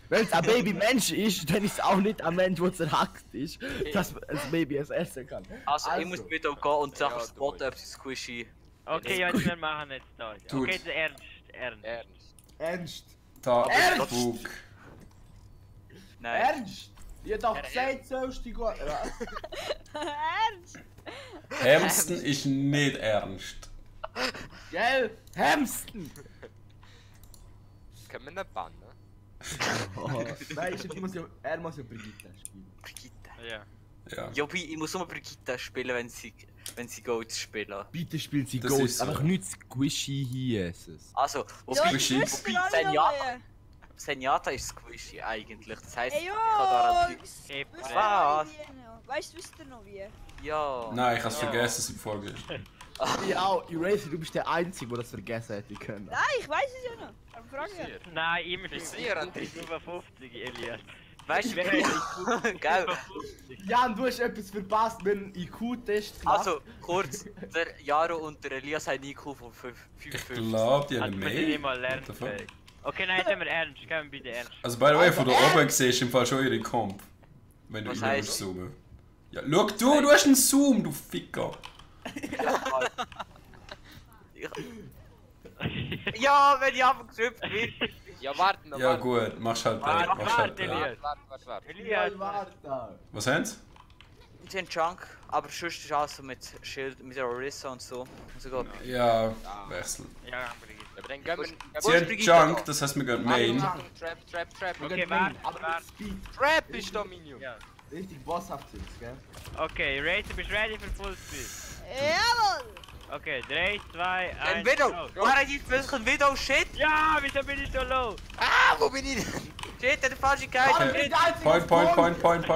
Wenn es ein Baby-Mensch ist, dann ist es auch nicht ein Mensch, der zerhackt ist, dass das Baby es essen kann. Also, ich muss wieder gehen und Sachen spotten, ob sie squishy. Okay, Jungs, wir machen jetzt das. Tut. Okay, Ernst. Ernst? Da, Ernst? Bug. Nein. Ernst? Ihr doch gesagt, sollst du gut. Ernst? Hamsten ist nicht ernst. Gell? Hamsten! Können wir nicht bannen? Oh, weißt du, er muss ja Brigitte spielen. Brigitte. Ja. Ja. Ja, ich muss nur Brigitte spielen, wenn sie Goats spielen. Bitte spielt sie Das Ghost, ist so. einfach nicht Squishy hieses. Also, Ja, wobei das wissen alle Senjata, noch Senjata ist squishy eigentlich. Das heisst, Ey, ich kann garantieren. Ey, Wisst ihr Was? noch wie? Weißt du, wisst ihr noch wie? Ja. Nein, ich hab's vergessen seit vorgestern. Ja, Eraser, du bist der Einzige, der das vergessen hätte können. Nein, ich weiß es ja noch. Aber frag ja. Nein, immer Frisier, André. 55, Elias. Weißt du, gell? Jan, du hast etwas verpasst, wenn IQ-Test gemacht. Also, kurz, der Jaro und der Elias haben einen IQ von 55. Ich glaube, die haben Also, wir sind mehr. nicht mal What the fuck? lernfähig. Okay, nein, jetzt haben wir ernst. Gehen wir bitte ernst. Also, by the way, von da oben siehst du im Fall schon ihre Comp. Wenn du Was über heisst? zoomen. Ja, schau du hast einen Zoom, du Ficker. Ja, wenn ich abgeschöpft bin. Ja, warte noch. Ja gut, machst halt Warte, Elias. Warte. Elias. Warte. Was haben sie? Sie haben Junk, aber sonst ist alles so mit Schild, mit der Orisa und so. Also gut. Ja, wechseln. Ja, Brigitte. Aber dann gehen wir. Sie haben Brigitte Junk, da? das heißt, wir gehen Main. Trap. Okay, warte. Aber Speed. Trap ist da, Minion. Ja. Richtig bosshaft sind, gell? Okay, Racer, bist du ready für Fullspeed? Jawohl! Okay, 3, 2, 1. Ein Widow! Woher hat ich wirklich ein Widow? Shit! Ja, wieso bin ich so low? Ah, wo bin ich denn? Shit, der falsche Guy! Okay. Point.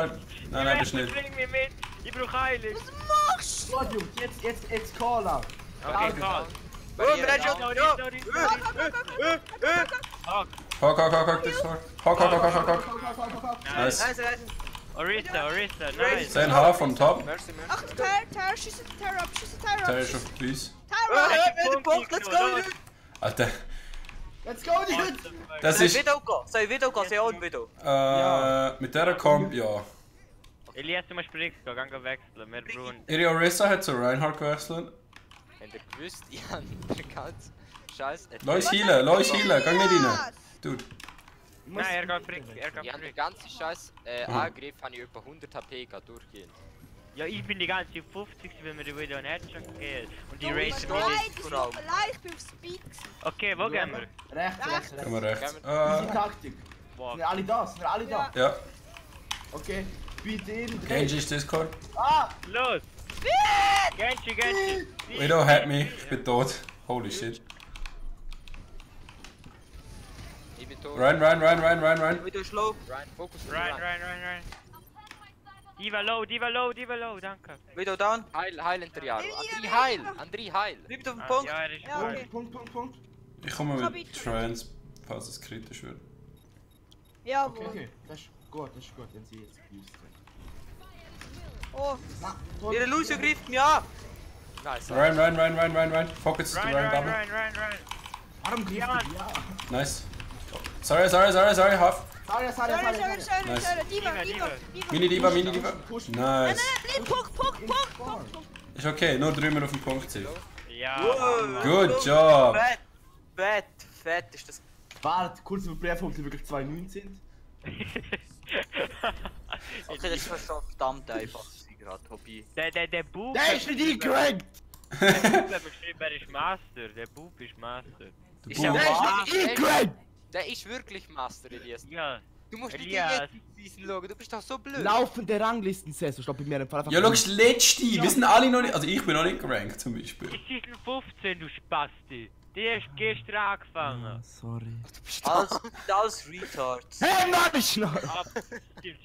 Nein, bist nicht. Bring mich mit. Ich brauche Heilig. Machst Gut, Jungs, jetzt Call out. Okay, Karl. Oh, wir haben schon... Sorry, Ja! sorry. Hock, this for. Hock. Nice. Nice. Orisa, nice. Sein Half on top. Mercy. Ach, Terror, schieß Terror ab, schieß Terror ab. Terry schon please. Terror! Wenn Punkt, let's go! Alter, Let's go, dude! das Soll ist. ich Widow gehen? Soll ich Widow gehen? Soll ich auch ein Widow? Mit der Comp, ja. Elias, du musst Briggs gehen, geh wechseln. Wir brauchen... Ihre Orisa hat zu Reinhardt gewechselt. Wenn ihr gewusst, Jan, der ganz Scheiß. Lois healen, geh nicht rein. Dude. Nein, er geht Briggs, Ja, den ganzen Scheiß Angriff habe ich etwa 100 HP durchgehen. Ja, ich bin die ganze Zeit auf 50, wenn wir die Video einen Headshot gehen. Und die Tut Racer mir mit leid, ist es vor tut allem. mir leid, ich bin auf Speed gewesen. Okay, wo gehen wir? Rechts. Gehen wir rechts. Easy Taktik. Wow. Sind wir alle da? Sind wir alle da? Ja. Okay. Speed in. Genji ist Discord. Ah! Los! Genji! Widow hat mich, ich bin tot. Holy shit. Ich bin tot. Run. Widow ist low. Ryan, Fokus. Rein. Diva low, danke. Widow down. Heil hinter Jaro. André, heil. Bleibt auf dem Ah, Punkt. ja, er ist Ja, gut. okay. Punkt. Ich komme mit Trans, falls es kritisch wird. Jawohl. Okay. Das ist gut, wenn sie jetzt gewusst haben. Oh, Na, tot. Ihre Lucio greift mich an. Nice. Run. Focus to Rein. double. Warum greift Ja. die? Ja. Nice. Sorry, half. Sorry. sorry. Diva. Mini Diva. Push. Nice. Nein, Punkt. Ist okay, nur 3 Mal auf den Punkt sind. Ja. Good job. Fett ist das. Warte, kurz überprüfen, ob sie wirklich 2-9 sind. Okay, das ist schon verdammt einfach gerade, Hobby. Der Bub... Der ist nicht eingerankt! Der Bub hat geschrieben, er ist Master. Der Bub ist Master. Ist ja Der ist nicht eingerankt! Der ist wirklich Master, Elias. Ja. Du musst nicht die Elias. letzte Season schauen, du bist doch so blöd. Laufende Ranglisten-Saison steht bei mir im Fall einfach. Ja, schau, das letzte. Wir sind alle noch nicht. Also, ich bin noch nicht gerankt zum Beispiel. Ich Season 15, du Spasti. Der ist gestern angefangen. Ah, sorry. Alles Retards. Hey, Mann, ich noch! Shit.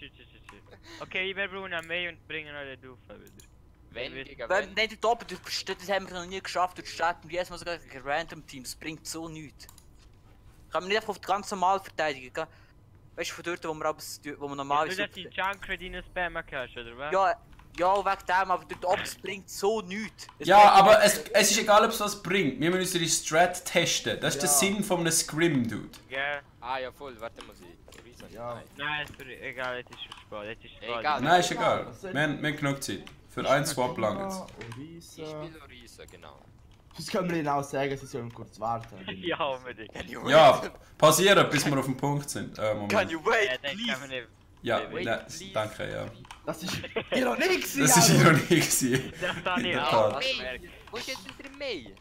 Okay, wir brauchen eine Mail und bringen alle Dufe wieder. Wenn gegen Wenn, wenn. nein, dort oben, das haben wir noch nie geschafft. Dort starten wir erstmal sogar gegen Random Teams. Das bringt so nichts. Kann man nicht einfach auf die ganz normal verteidigen. Gell? Weißt du, von dort, wo man normal Du hast die Junk in Spam hast, oder was? Ja, wegen dem, aber dort oben, das bringt so nichts. Ja, aber es ist egal, ob es was bringt. Wir müssen unsere Strat testen. Das ist der Sinn von einem Scrim, Dude. Ja. Ah ja voll, warte mal sie. Orisa. Ja. Nein, egal, jetzt ist schon spät. Jetzt ist spät. Egal. Nein, ist egal. Wir haben genug Zeit. Für einen Swap lang jetzt. Ich spiele Orisa, genau. Das können wir ihnen auch sagen, sie sollen kurz warten. Ja, unbedingt. Ja, passieren, bis wir auf dem Punkt sind. Moment. Can you wait, Ja, den kann man please? nicht. Ja, Wait, nein, please. danke, ja. Das ist Ironie gewesen, Das ist Alter. Ironie gewesen. Das kann In ich der auch. Tat. May, wo ist jetzt wieder May?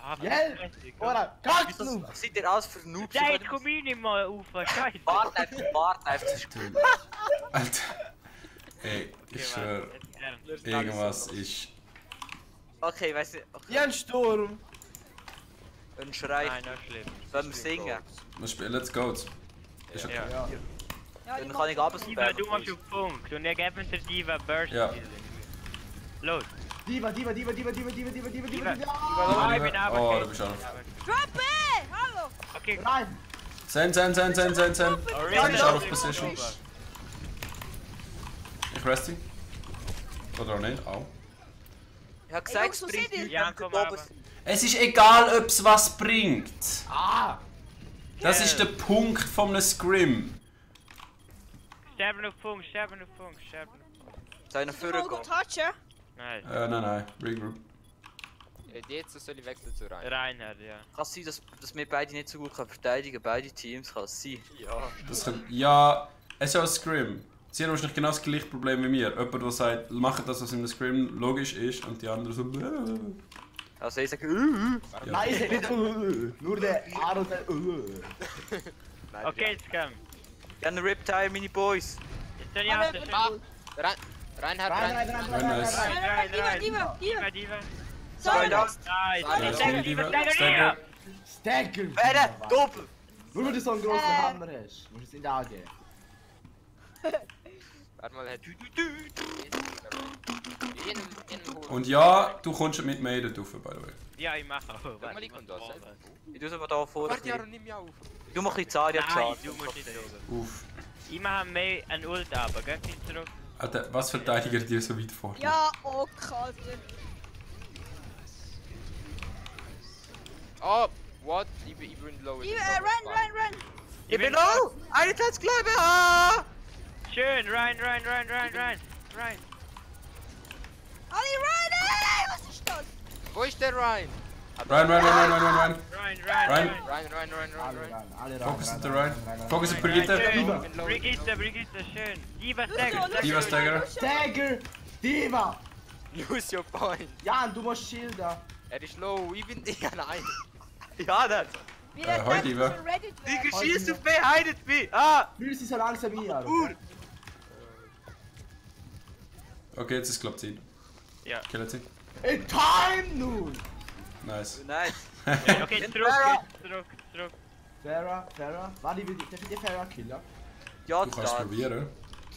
Ah, Gell? Oder, kackst du? Was seid ihr alles für Noobs? Ja, jetzt komm ich nicht mal auf, scheiße. Warte einfach, das ist gut. Alter. Ey, ich schwör, irgendwas ist... Okay, weißt du, okay. Ja, ein Sturm. Ein Schrei. Nein, noch schlimm. Wollen wir singen? Wir spielen, let's go. Ist okay. Ja. Ja. Ja, Dann kann ich abends Diva, du machst auf Punkt und ich gebe dir Diva Burst. Ja. Los. Diva. Diva, Diva, ich bin Diva. aber. Oh, du bist auch. Drop it! Hallo! Okay, Rein. Sen. Orisa Sen ist out of position. Ich rest ihn. Oder auch nicht, auch. Ich hab gesagt, es Jungs, wo bringt seid ihr? nichts, Ja, wenn komm, wir aber. oben sind. Es ist egal, ob es was bringt. Ah. Das ist der Punkt von einem Scrim. sterben auf Punkt. Soll ich noch Vorher vorgehen? touchen? Nein. Nein. Regroup. Jetzt soll ich wechseln zu rein. Reinhard, ja. Kann es sein, dass wir beide nicht so gut verteidigen können? Beide Teams kann es sein. Ja. Das kann, ja, es ist auch ein Scrim. Sie haben wahrscheinlich genau das gleiche Problem wie mir. Jemand, der sagt, macht das, was in einem Scrim logisch ist, und die anderen so. Also ich sage, Ja. Nein, ich nicht. Nur der Aaron der. Nein, Okay, jetzt komm. gerne Riptire, meine Boys. Jetzt soll ich auch das Ah! Reinhard. Diva! Diva. Sorry, Sorry! das. Nice. Ja, Stagger, Diva, Stagger, Stagger. Stagger! Wer? Doppel! Nur weil du so einen grossen Hammer hast. Musst du es nicht angeben. Warte mal, hat. Und ja, du kommst mit Maiden rauf, by the way. Ja, ich mache auch. Guck mal, ich komm da. Ich tue es aber da vor. Warte, Jaro, nimm mich auf. Du machst ein bisschen Zarya Nein, Charge. du musst nicht so. Uff. Ich mache mehr ein Ult aber, geh nicht zurück. Alter, was verteidigt dir so weit vor? Ja, okay, Alter. Oh, what? Ich bin low. Diva, run! Ich bin low! 21 Leben! Ah! Schön, rein. Ali, run! Ey, was ist das? Wo ist der Ryan? Ryan. Rein. Ryan. Rein. Alle rein. Focus at the Ryan. Focus at Brigitte. Brigitte, schön. Diva Stagger. Diva Stagger. Stagger! Diva! Use your point. Jan, du musst schildern. Er ist low. Ich bin. Ja, nein. Ja, das! Wie der Hoi, Tag Diva. schon Reddit Die wäre. geschießt auf mich, heidet mich! Ah! Fühl sie so langsam ein, Aaron. Okay, jetzt ist glaube Zeit. Ja. Killen sie. In time nun! Nice. Nice! Okay, zurück. Farah. Warte, darf ich die Farah killen? Ja, Du kannst da! probieren.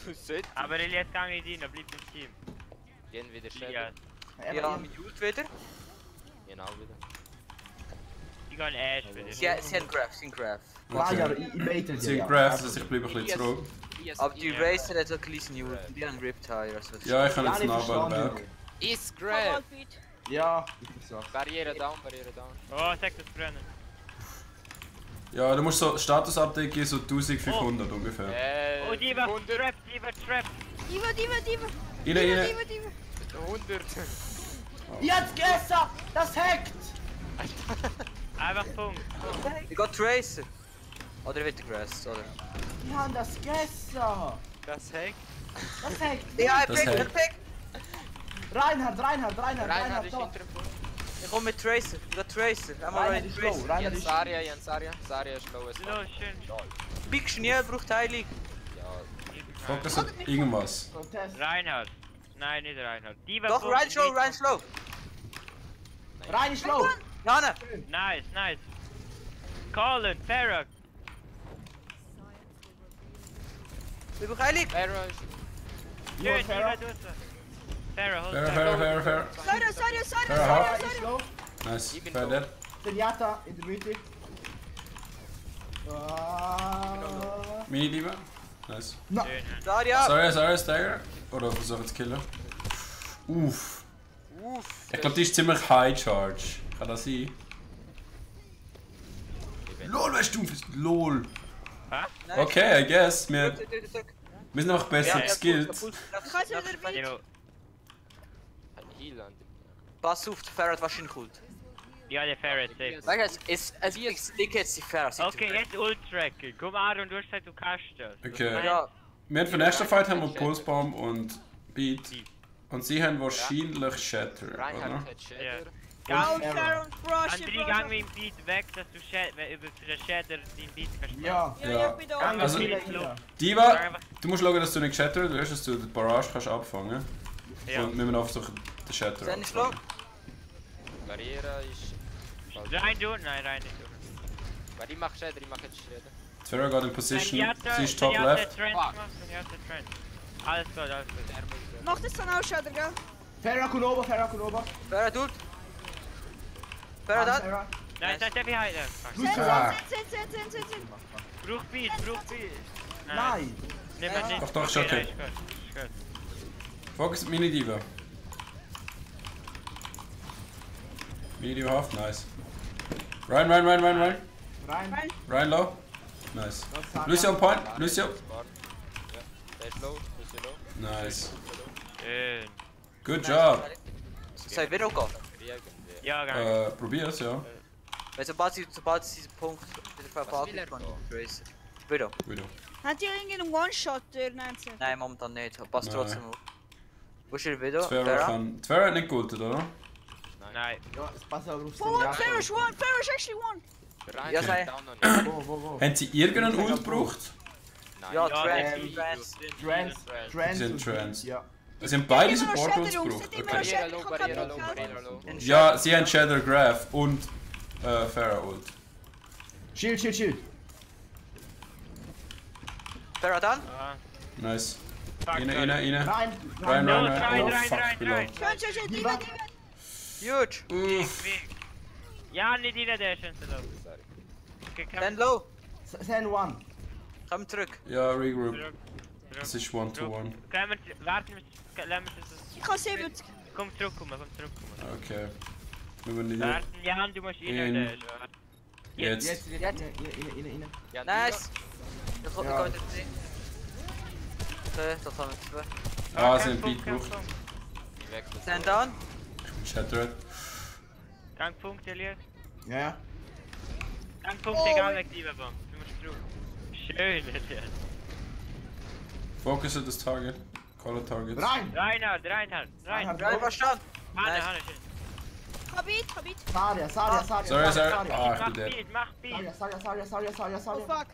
Du sollst. Aber Elias kann nicht rein, bleib im Team. Gehen wieder Elias. Shadow. Ja, mit Ult wieder. Genau wieder. Ich gehe Ash wieder. Sie haben Graph, Nein, aber ich bete dir. Sie sind ja. Graph, also ich bleibe ein bisschen zurück. Aber die Racer hat so ein kleines Ult. Die haben Riptire. Also Ja, ich kann Ja, jetzt ich nah bei verstehe Berg. dich. Ist Grab. Ja, ich versag's. Barriere down. Oh, sag das brennen. Ja, du musst so Status-Update geben, so 1500 ungefähr. Oh, Diva, 100. Trap. Diva! Rein. 100. Jetzt Gesser! Das hackt! Einfach Punkt. Ich gehe Tracer! Oder wieder Grass, oder? Die haben das Gesser! Das Heck. Das hackt! Ja, er Das pickt, er hält. pickt! Reinhard, Reinhard da! ist hinter dem Punkt. Ich komme mit Tracer. Ich gehe Tracer. Einmal Reinhard rein ist low, Tracer. Reinhard ist Saria. Saria ist low as fuck. Los, schön. Big Schnee braucht Heilig. Ja. Focus at irgendwas. Protest. Reinhard. Nein, nicht Reinhard. Diva Doch, Punkt, rein slow, nicht- rein slow. Rein ist low! Jana! Nice. Colin, Farah. Ich brauche Heilig. Farah ist. Schön, Farah. Diva, du hast Farah, hold Fair. Sorry! Farah ist low. Nice. Ich bin Fair low. dead. Zenyatta in der Mitte. Mini-Diva. Nice. Schön. Zarya! Sorry, Stagger. Oder versuche zu killen. Uff. Ich glaube, die ist ziemlich high charge. Kann das sein? LOL, weißt du? LOL. Nice. Okay, I guess. Wir Drück. sind einfach besser Ja, geskillt. Ich kann es wieder dabei. Jo. Ein Heal an. Pass auf, der Ferret wahrscheinlich Ult. Ja, der Ferret, safe. Weißt du, es liegt jetzt die Ferret. Okay, jetzt Ult-Tracker. Komm Aaron, du hast gesagt, du kannst das. Okay. Ja, Wir haben für den nächsten Fight haben wir Pulsebomb und Beat. Und sie haben wahrscheinlich Shatter, oder? Reinhardt hat Shader. Down, Fair und Brush. André, gang mit dem Beat weg, dass du über den Shader deinen Beat kannst. Ja. Ja, ich bin da. Gang Also- also, Luft. Diva, du musst schauen, dass du nicht Shatter wirst, dass du die Barrage kannst abfangen. Ja. Und wir müssen einfach so den Shatter sind nicht low. Barriere ist... Rein du? Nein, rein nicht du. Weil ich mach Shader, ich mach jetzt Shader. Tvera geht in Position, Senjata, sie ist top Senjata left. Trend Fuck. gemacht, Senjata Trend. Alles gut, alles gut. Der muss... Mach das dann auch schon, gell? Ferra Kunoba, Ferra Kunoba. Ferret Ult. Ferret an. Ferra. Nein, nein, der behind. Send. Brauch Beat. Nein. Nimm es nicht. Doch, ist okay. Nein, ist gut. Focus Mini Diva. Mini Diva half, nice. Ryan. Rein. Ryan low. Nice. Lucio on point, Lucio. Ja, der ist low, das ist low. Nice. Schön. Good job. Soll ich wieder gehen? Irgendwie. Ja, geil. Probier's, ja. Weil sobald sie diesen Punkt wieder verpasst, will er kann da? ich Tracer. Wieder. Wieder. Hat ihr irgendeinen One-Shot durch, Nancy? Nein, momentan nicht. Passt Nein. trotzdem auf. Wo ist er wieder? Tvera Ferret? kann... Tvera hat nicht geultet, oder? Nein. Ja, es passt aber auf Oh, one, Fair is actually one. Ja, Reinhardt sei- down noch nicht. Wo? Haben sie irgendeinen Ult gebraucht? Nein. Ja, Ja, Trans. Trans. Sind Trans. Ja. Sie haben beide Immer noch Support Shadow, Ults Jungs, gebraucht. nicht immer Okay. noch Barriere Shadow, low, ich kann Barriere nicht low, helfen. Barriere low. Ja, sie haben Shadow Graph und Farah Ult. Shield. Ferret an. Ah, Nice. fuck, Rein. Rein. Rein. No, Oh, rein. fuck, below. Schön, Diva. Huge. Uff. Ja, nicht rein, der ist schon so low. Okay, komm. Dann low. Send one. Komm zurück. Ja, regroup. Zurück. Es ist 1-1. Können wir warten, lassen wir das. Ich kann sehr gut. Komm zurückkommen. Okay. Wir müssen nicht... Warten, Jan, du musst rein, In- der ist. Jetzt. Jetzt. Innen. Ja, Nice. Ich Ja. kann wieder sehen. Okay, das haben wir zwei. Ah, kein sie haben Punkt, Beat gebraucht. kein Punkt. Ich wechsle. Stand down. Shattered. Kein Punkt, Elias. Ja. Kein Punkt, Oh, egal, weg die Bomb. Du musst drauf. Schön, Elias. Focus at this target. Call a target. Rein. Reinhard. Drei verstanden. Hanne, Nice. Hanne, schön. Habit. Saria. Sorry. Ah, ich Mach bin dead. Beat. Saria. Oh fuck.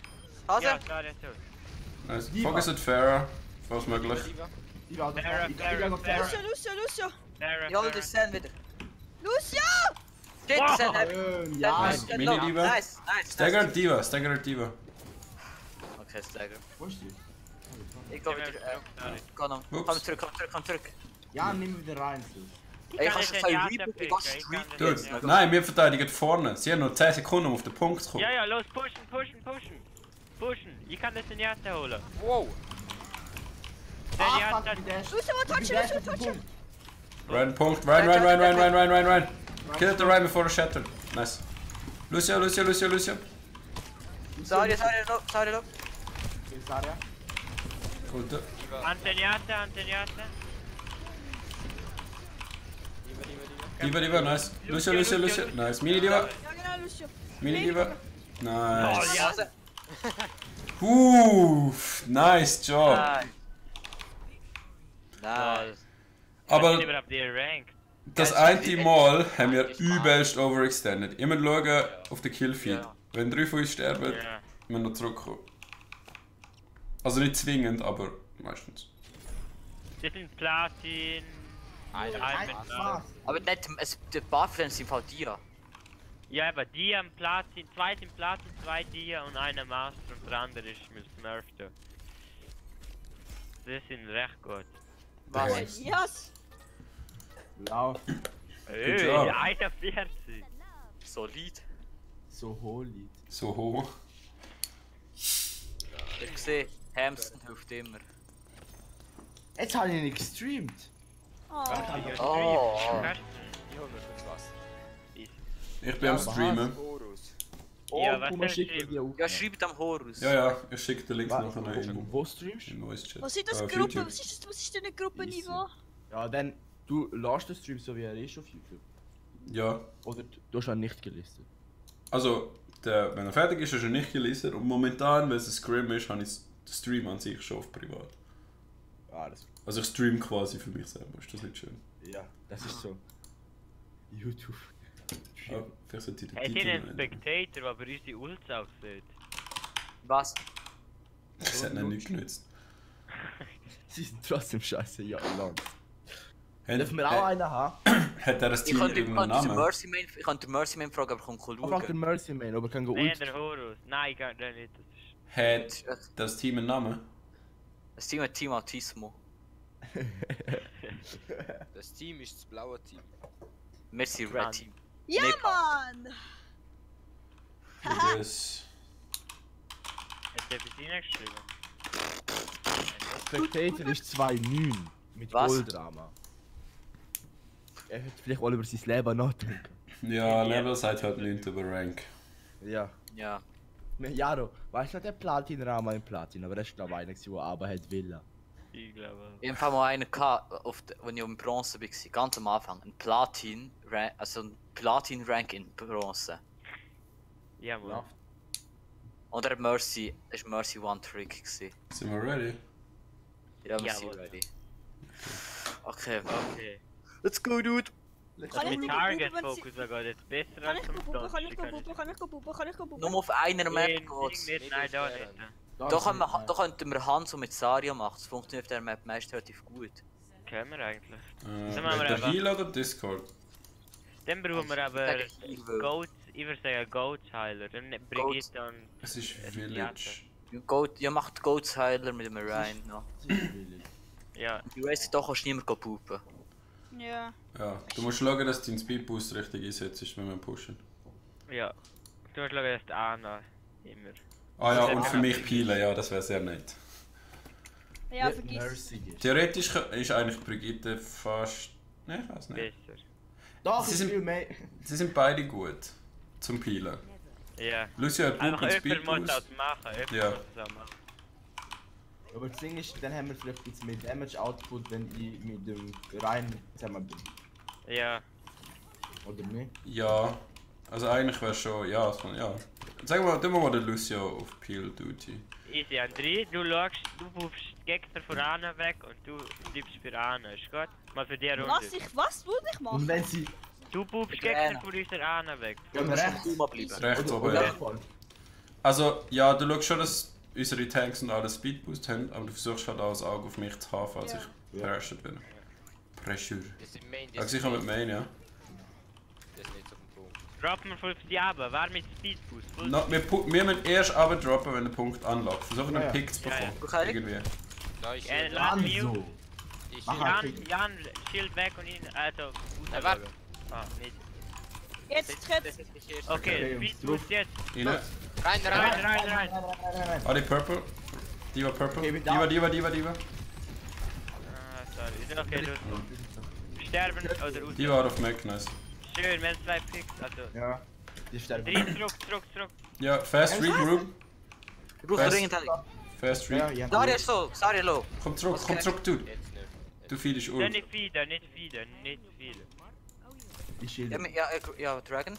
Hase. Ja, klar, der ist tot. Nice. Diva. Focus at Farah. Falls möglich. Diva. Lucio. Sarah, Ich hole den Sand wieder. Lucio! Shit, Wow. Sand hab ich. Ja. Nice. Mini Diva. Nice. Stagger Diva. Okay, Stagger. Wo ist die? Ich geh wieder. Komm Ups. Komm zurück. Ja, nimm wieder rein. Ich kann schon zwei Reboot, ich kann Street. Dude, nein, wir verteidigen vorne. Sie haben nur 10 Sekunden, um auf den Punkt zu kommen. Ja, los, pushen. Ich kann das in die erste holen. Wow. Ah, Der fuck, wie Lucio, touchen. Rein, Punkt. Rein. Kill the Rein before the shatter. Nice. Lucio. Sorry, low. Saria. Gute. Anteniata. Diva, nice. Lucio. Nice. Mini Diva. Ja, genau, Lucio. Mini Diva. Nice. Oh, ja. Hase. Nice job. Nice. Aber überhaupt die Rank. das eine Mal haben wir übelst overextended. Immer schauen auf den Killfeed. Ja. Wenn 3 von uns sterben, Ja. müssen wir noch zurückkommen. Also nicht zwingend, aber meistens. Das sind Platin. Was? Aber nicht, der Bufflens sind halt dir. Ja, aber die am Platin, 2 sind Platin, 2 Dia und einer Master und der andere ist mit Smurf da. Das sind recht gut. Was? Yes. Lauf. job. 41. Solid. So holy. So hoch. Ich sehe, Hamsten hilft immer. Jetzt habe ich ihn gestreamt. Oh. Oh. Ich hol mir kurz was. Ich bin am Streamen. Horus. Ja, was Puma soll schickt ich dir auf. Ja, schreibt am Horus. Ja, ja, ich schicke den Link nachher noch in Wo streamst du? in Voice Chat. Was ist das Auf Gruppe? YouTube. Was ist denn ein Gruppenniveau? Ja, dann, du lässt den Stream so wie er ist auf YouTube. Ja, Oder du hast ihn nicht gelistet. also, wenn er fertig ist, ist er nicht gelesen. Und momentan, wenn es ein Scrim ist, habe ich den Stream an sich schon auf privat. Ah, das. Also ich stream quasi für mich selber, ist das nicht schön? Ja, das ist so. YouTube. Ja, vielleicht sollte ich den Hat Titel ihr einen noch ändern. Spectator, der bei uns die Ults aussieht? Was? Das hat noch nicht genützt. Sie sind trotzdem scheiße, ja, Land. Hat, Dürfen wir auch einen haben? hat er das Ich Team könnte irgendeinen den Namen? Mercy Man fragen, aber ich kann Ich frag den schauen. Mercy Man, ob er kann Nein, ult. der Horus. Nein, gar nicht. Das ist... Hat das Team einen Namen? Das Team hat Team Autismo. Das Team ist das blaue Team. Merci, Red Team. Ja, Nee, Mann! Yes. Hat der etwas reingeschrieben? Spectator ist 2,9 mit Was? Goldrama. Er hätte vielleicht mal über sein Leben nachdenken. Ja, Level seid halt nicht über Rank. Ja. Ja. Jaro, weißt du noch der Platin-Rama im Platin? Aber das ist glaube ich einer, der aber hat Villa. Ich glaube. Ich habe mal einen gehabt, als ich im Bronze war, ganz am Anfang. Ein Platin-Rank in Bronze. Ja, Mann. Und der Mercy, das war Mercy One Trick. Gewesen. Sind wir ready? Ja, wir Ja, sind Mann. ready. Okay, Okay. let's go, dude! Kann ich Mit nicht Target buben, wenn sie- Focus sogar jetzt besser Kann als ich zum buben, kann ich Stonchi. buben, kann ich buben, kann ich buben? Nur auf einer Map Nein, geht's. nicht, nein, da nicht. Da könnten wir Hanzo mit Saria machen, das funktioniert auf der Map meist relativ gut. Können wir eigentlich. Äh, machen wir der einfach. Heal oder Discord? Dann brauchen wir aber sage Heal, Goats, ich würde sagen Goats Heiler. Dann Brigitte und... Es ist Es Village. Ja, macht Goats Heiler mit dem Ryan noch. Ja, Die Race doch kannst du niemand pupen. Ja. Ja, du musst schauen, dass du deinen Speed Boost richtig einsetzt, wenn wir pushen. ja. Du musst schauen, dass die Anna immer... Ah ja, und für mich Pielen, ja, das wäre sehr nett. Ja, vergiss. Mercy ist. Theoretisch ist eigentlich Brigitte fast... Ne, ich weiß nicht. besser. Doch, Sie ich sind- will mehr. Sie sind beide gut zum Pielen. Ja. Lucia hat gut Einfach mit jemand Speed muss Boost. das machen, jemand Ja. muss das auch machen. Aber das Ding ist, dann haben wir vielleicht jetzt mehr Damage Output, wenn ich mit dem Rein zusammen bin. Ja. Oder nicht? Ja, also eigentlich wäre schon, ja, ja. Sag mal, tun wir mal den Lucia auf Peel Duty. Easy, André, du schaust, du buchst die Gegner von Anna weg und du bleibst für Anna, ist gut? Mal für die Runde. Was würde ich Und machen? wenn sie. Du buchst Mit der Gegner Anna. von unserer Anna weg. Ja, Du musst rechts. Puma bleiben. Rechts oben, Oder ja. rechts. Also, ja, du schaust schon, dass unsere Tanks und alles Speed Boost haben, aber du versuchst halt auch das Auge auf mich zu haben, falls Ja. ich pressured bin. Pressure. Das sind Main, Ja, sicher mit Main, ja. Das ist nicht so ein Punkt. Droppen wir 50 runter, wer mit Speedboost? No, wir müssen erst abdroppen, wenn der Punkt anlockt. Versuchen Ja, einen ja. Pick zu Ja, ja. bekommen. Okay. Irgendwie. Da ist Lass mich so. ich Mach Jan, Pick. Jan, Schild weg und ihn, also... warte. Ah, nicht. Jetzt, Das ist nicht erst. Okay, Okay, Speedboost jetzt. Rein. Rein, Rein, rein. rein, rein. Nein. Ah, die Purple. Diva Purple. Okay, mit Diva, down. Diva. Ah, sorry. Ist okay, du. Sterben oder aus. Diva out of Mac, nice. Schön, wenn es 2 Picks, also... Ja. Die sterben. 3 zurück. Ja, fast regroup. Ich brauche Was? dringend Heilung. Fast Ja, regroup. ja. Saria ist low, Saria low. Komm zurück, Dude. Jetzt nicht. Du feedest Ja, Ult. nicht feeden. Die Schilder. Ja, Dragon.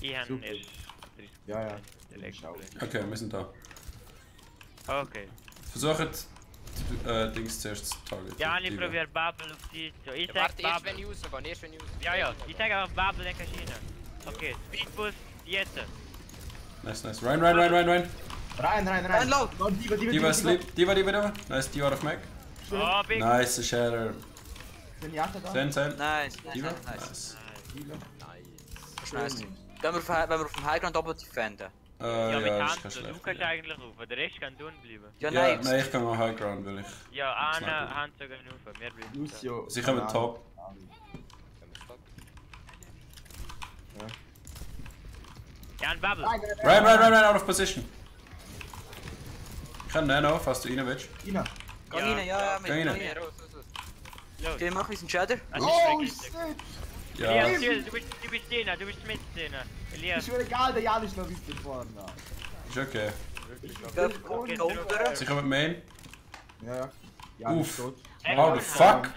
Ich habe Super. erst... Ja, ja. Direkt. Schau. Okay, wir sind da. Okay. Versucht Dings zuerst zu targeten. Ja, ich Diva. probiere Bubble auf die... So, ich Ja, sag warte, erst wenn Bubble. ich rausgehe, erst wenn ich rausgehe. Ja, ich sag einfach Bubble, dann kannst du rein. Okay, Speedboost, jetzt. Nice. Rein. Rein. Rein, low. Oh, Diva. Diva asleep. Diva. Nice, Diva out of Mac. Oh, big. Nice, Shatter. Sind die Achter da? Sen. Nice, Diva. nice. Nice. Diva. Das ist nice. Wenn wir auf dem Highground doppelt defenden. Ja, mit Ja, das Hand, ist kein du schlecht. kannst eigentlich rauf, der Rest kann unten bleiben. Ja, Ja, nein. nein, ich kann mal High Ground, weil ich... Ja, Anna, Sniper. Hand sogar rauf, wir bleiben. Lucio. Sie kommen top. Ja, ein Bubble. Rein, out of position. Ich kann Nano, falls du rein willst. Ina. Geh rein, ja, mit Geh rein. rein. Los. Okay, mach unseren Shader. Also, Oh, ich shit. Ja. Elias, chill, du bist drin, du bist mit drin. Elias. Ist mir egal, der Jan ist noch weiter vorne. Ist okay. Okay, unter. Sie kommen Main. Ja. Jan ist Uff. tot. Oh, fuck.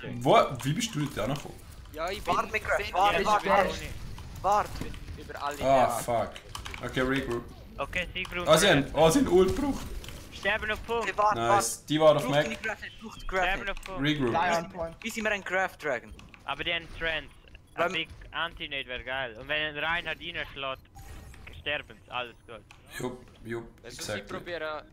Wie bist du nicht angekommen? Ja, ich bin... Warte, mit Craft, Warte, warte. über alle Ah, Nerven. fuck. Okay, regroup. Okay, sie brauchen... Ah, sie haben Ult gebraucht. Sterben auf Punkt. Okay, warte, Nice. Die war auf Braucht Mac. deine Craft nicht, braucht die Sterben Craft auf Punkt. Regroup. Lion Point. Wie sind wir ein Craft Dragon? Aber die haben Trends. Ein Big Anti-Nade wäre geil. Und wenn ein Reinhard reinschlägt, sterben sie. Alles gut. Jupp, Also exactly.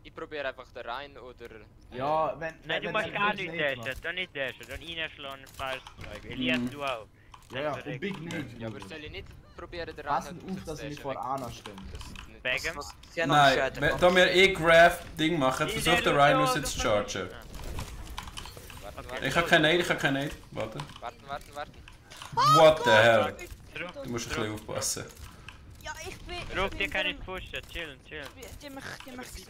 ich probiere einfach da rein oder... Ja, wenn. Nein, du wenn- musst wenn- gar wenn- nicht wenn- dashen. Du nicht dashen. Du reinschlagen, falsch zeigen. Elias, du auch. Ja, ja, und Big Nate. Ja, aber soll ich nicht probieren da Passen rein? auf, dass ich nicht vor Anna stehe. Begum. Sie haben noch einen Nein, Shadow. da wir Craft-Ding machen, versucht der Ryan uns jetzt zu chargen. Ich habe kein Nade, Warte. Warten. What the hell? Zurück. Du musst ein bisschen aufpassen. Ja, ich bin... Ruck, die kann nicht pushen. Chillen. Die mich...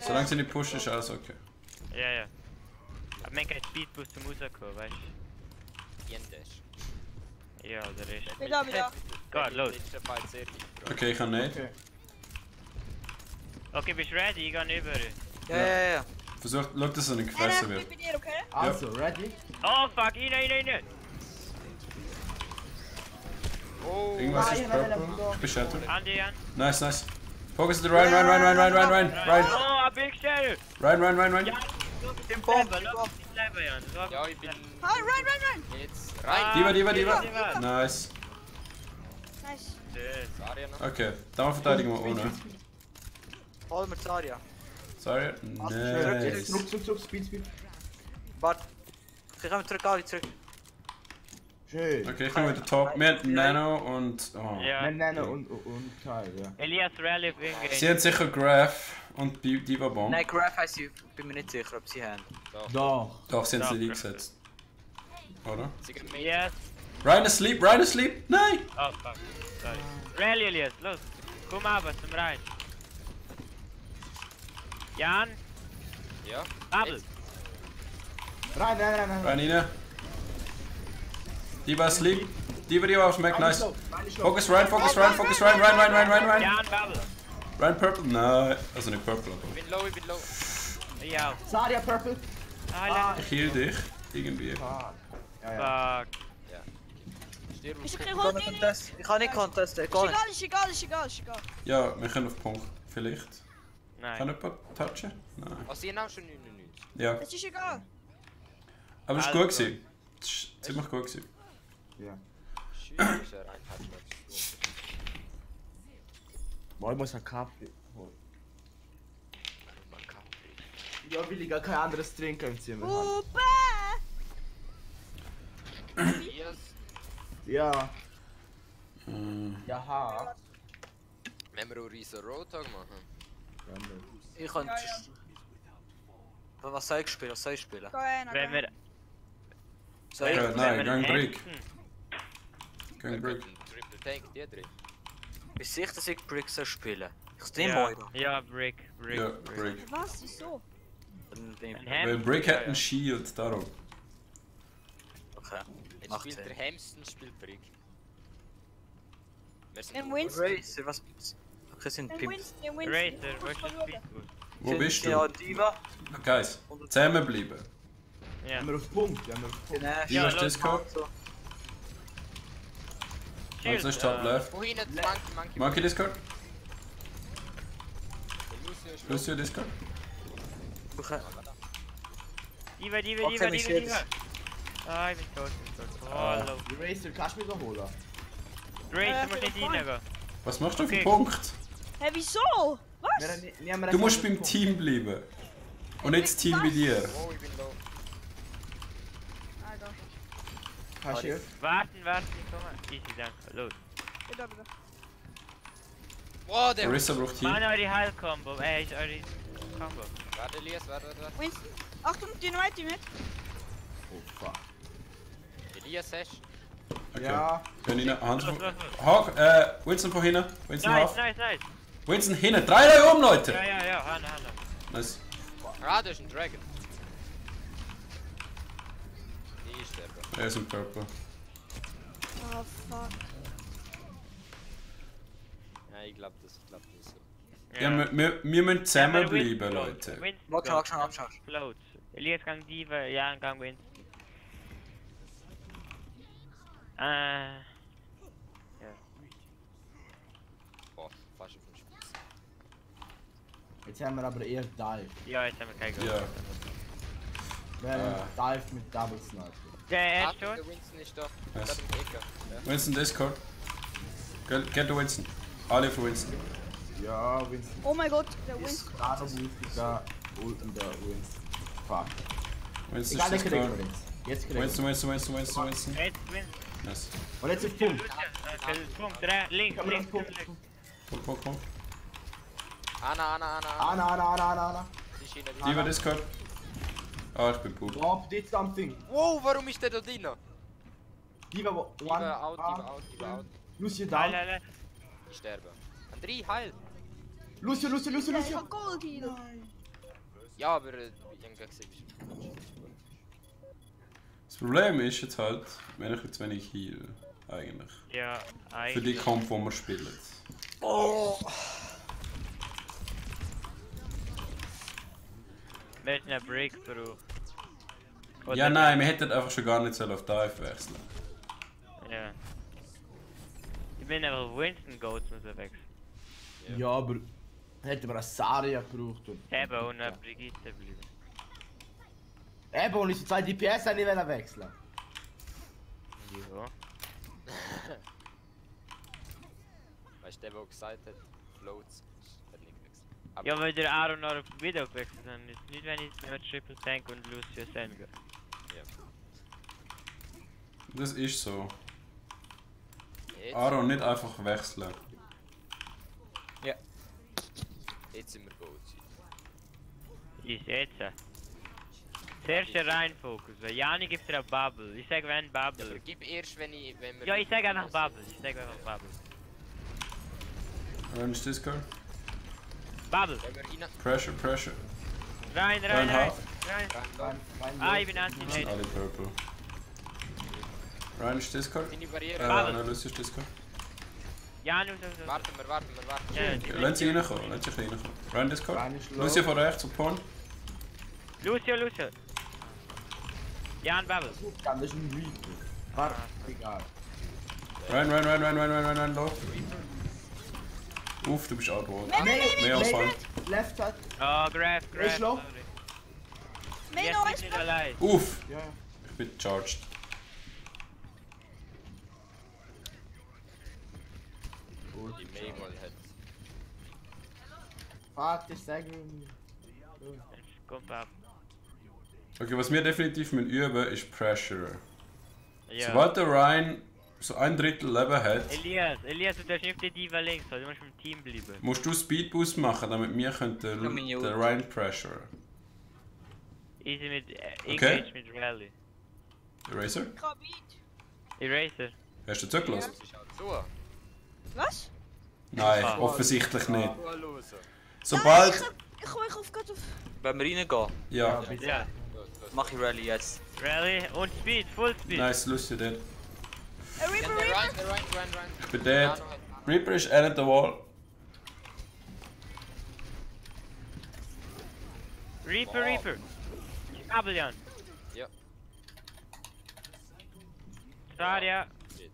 Solange sie nicht pushen, ist alles okay. Ja. Aber man kann Speedboost zum rauskommen, weißt Jendesch. du? Ja, der ist. Wieder. Geht, los. Okay, ich habe Nade. Okay, bist du ready? Ich gehe über. Ja. Versuch, schau, dass er nicht gefressen Ich wird. bin dir, okay? Also, ready? Oh fuck, rein! Oh, Irgendwas ist nein, purple. Ich bin shattered. Andi an. Nice. Focus the Ryan. Ryan. Oh, ein Big Shell! Ryan. Ja, im Bomb, lauf die Leben, Jan. ja, ich bin Hi, run! jetzt Ah, rein. Diva. Nice. Nice. Zarya noch. Okay, dann verteidigen wir ohne. Voll mit Zarya. Sorry. Nice. Zurück, Speed. Warte. Ich komme zurück, alle zurück. Schön. Okay, ich komme wieder top. Wir haben Nano und... Oh. Ja. Nenne und Teil, ja. Elias Rally auf Sie Ingame. haben sicher Graph und Diva Bomb. Nein, Graph heisst ich bin mir nicht sicher, ob sie haben. Doch. Doch, sie haben sie Doch. eingesetzt. Oder? Sie gehen mit. Yes. Ryan asleep! Nein! Oh fuck. Sorry. Rally, Elias, los. Komm aber zum Rein. Jan, Ja. Abel. Rein. Ryan rein. Diva asleep. Diva auf Mac, nice. Focus Ryan. Ryan. Jan, Babel. Ryan purple? Nein. Also nicht purple, aber... Ich bin low. Ich auch. Zarya Purple. Ah, Ich heal dich. Irgendwie. Ja. fuck. Stirb. Ist Ich okay, kann hol nicht nicht. contesten. Ich kann nicht contesten, gar nicht. Ist egal. Ja, wir können auf Punkt. Vielleicht. Kann Nein. jemand touchen? Nein. Oh, sie haben auch schon 99. Ja. Das ist egal. Aber es war gut gewesen. Es war ziemlich gut gewesen. Ja. Schön, ist er ein Touchback. Boah, ich muss einen Kaffee holen. Man kann. Ja, will ich gar kein anderes trinken im Zimmer. Hupe! Elias. Ja. Jaha. Wenn wir einen riesen Rohtag machen. Ich kann... Was soll ich spielen? Go rein, Wenn wir. Soll ich... Nein, gang Brick. Wir Gang Brick. können Triple Tank, die drin. Bist du sicher, dass ich Brick soll spielen? Ich stream Ja, heute. ja, Brick. Ja, Brick. Was? Wieso? Dann bin Ein ich... Ham. Weil Brick hat einen Shield, darum. Okay. Jetzt Macht spielt Sinn. der Hamsten, spielt Brick. Wir sind Im gut. Winston. Racer, was... Okay, sind Im Pimps. Winston. Racer, wo ist das Speedboost? Wo bist Ja, du? Diva. Guys, zusammenbleiben. Ja. Haben wir auf Punkt? Ja, wir auf Punkt. Genau. Diva ist Discord. So. Also ist top left. Wohin? Monkey. Monkey Discord? Der Lucio ist Lucio Discord? Okay. Diva. Okay, mich jetzt. Ah, ich bin tot. Hallo. Die Racer, kannst du mich noch holen? Racer, muss nicht reingehen. Was machst du auf den Okay. Punkt? Hä, wieso? Was? Du musst beim Team bleiben. Und nicht das Team bei dir. Oh, ich bin low. Alter. Kannst du hier? Warten, komm. Easy, danke. Los. Bitte. Oh, der Marissa braucht Team. Mann, eure Heil-Combo. Ist eure Combo. Warte, Elias, warte. Winston. Achtung, Dynamite. Oh, fuck. Elias, hast du? Okay. Ja. Können rein. Hand Los. Hawk, Winston von hinten. Winston half. Nice. Winston hinten. 3 Leute um, Leute! Ja, Hanna. Nice. Ah, das ist ein Dragon. Ich sterbe. Er ist im Purple. Oh fuck. Ja, ich glaube das nicht so. Ja, wir müssen zusammenbleiben, Leute. Warte schon. Floats. Elias gang Diva, Jan gang Winston. Boah, fast auf den Spitz. Jetzt haben wir aber eher Dive. Ja, jetzt haben wir keinen Ja. Dive mit Double Sniper. Der Ah, erste schon? der Winston ist da. Was? Da im Ecke. Ja. Winston Discord. Get the Winston. Alle für Winston. Ja, Winston. Oh mein Gott, der Ist Winston. gerade wichtiger Ulten der Winston. Fuck. Winston Egal, ist der kriegt Discord. wir jetzt. Jetzt kriegt Winston. Jetzt Winston. Nice. wir. Und jetzt ist Punkt. Punkt, links, Kann man links, das Punkt? links. Komm. Ana. Sie ist hinten Diva Discord. Ah, ich bin Poop. Drop, did something. Wow, warum ist der da drin? Diva, Diva out. Lucio Heil, down. heil. Ich sterbe. André, heil! Lucio. Ich hab Gold hier. Ja, aber ich hab gesehen, Das Problem ist jetzt halt, wenn ich jetzt wenig heal, eigentlich. Ja, Für die eigentlich. Kampf, die wir spielen. Wir hätten einen Breakthrough. Oder- Ja, nein, wir hätten einfach schon gar nicht auf Dive wechseln. Ja. Ich bin einfach auf Winston Goats muss er wechseln. Ja, aber hätten wir eine Saria gebraucht. Eben, und eine Brigitte bleiben. Eben, und unsere 2 DPS haben nicht wechseln. Ja. Weißt du, der gesagt hat, Floats, hat nicht gewechselt. Aber Ja, weil der Aaron noch wieder gewechselt hat. Nicht wenn ich mit Triple Tank und Lucio Senga. Das ist so. jetzt, Aaron, nicht einfach wechseln. jetzt sind wir gut. Ist jetzt. Zuerst der Reihenfokus, weil Jani gibt dir eine Bubble. Ich sag wenn Aber Bubble. gib erst, wenn wir... Ja, ich sag einfach Bubble. Run ist Discord. Bubble. Wenn wir rein... Pressure. Rein. Half. Ah, ich bin anti-Nate. Alle Purple. Ryan ist Discord. Deine Barriere... Bubble. Lucy ist Discord. Jani, Warten wir. Ja, Lass sie reinkommen, Ryan Discord. Ryan ist low. Lucy von rechts auf Porn. Lucio. Jan Bubble. Das ist ein Reaper. Warte, egal. Ryan, low. Uff, du bist outward. Mehr als Feind. Left side. Oh, Graf. Ist low. Jetzt Meno bin ist ich nicht allein. Uff, Ja. ich bin charged. Die Maymol hat... Fuck, das sagen. Kommt ab. Okay, was wir definitiv üben müssen, ist Pressure. Ja. Sobald der Ryan so 1/3 Leben hat, Elias, du darfst nicht auf die Diva links, du musst im Team bleiben. musst du Speed Boost machen, damit wir können den Ryan pressure. Easy mit Engage mit Rally. Eraser? Kabit. Eraser. Hast du zugelassen? So, Was? Nein, Ah. offensichtlich nicht. los. Sobald. Ich auf gerade auf. Wenn wir reingehen, Ja, bitte. Ja. mach ich Rally jetzt. Rally und Speed, Full Speed. nice, lustig dort. Reaper. Rein. Ich bin dead. Reaper ist at the wall. Reaper. Kabel, Jan. Ja. Staria. Shit.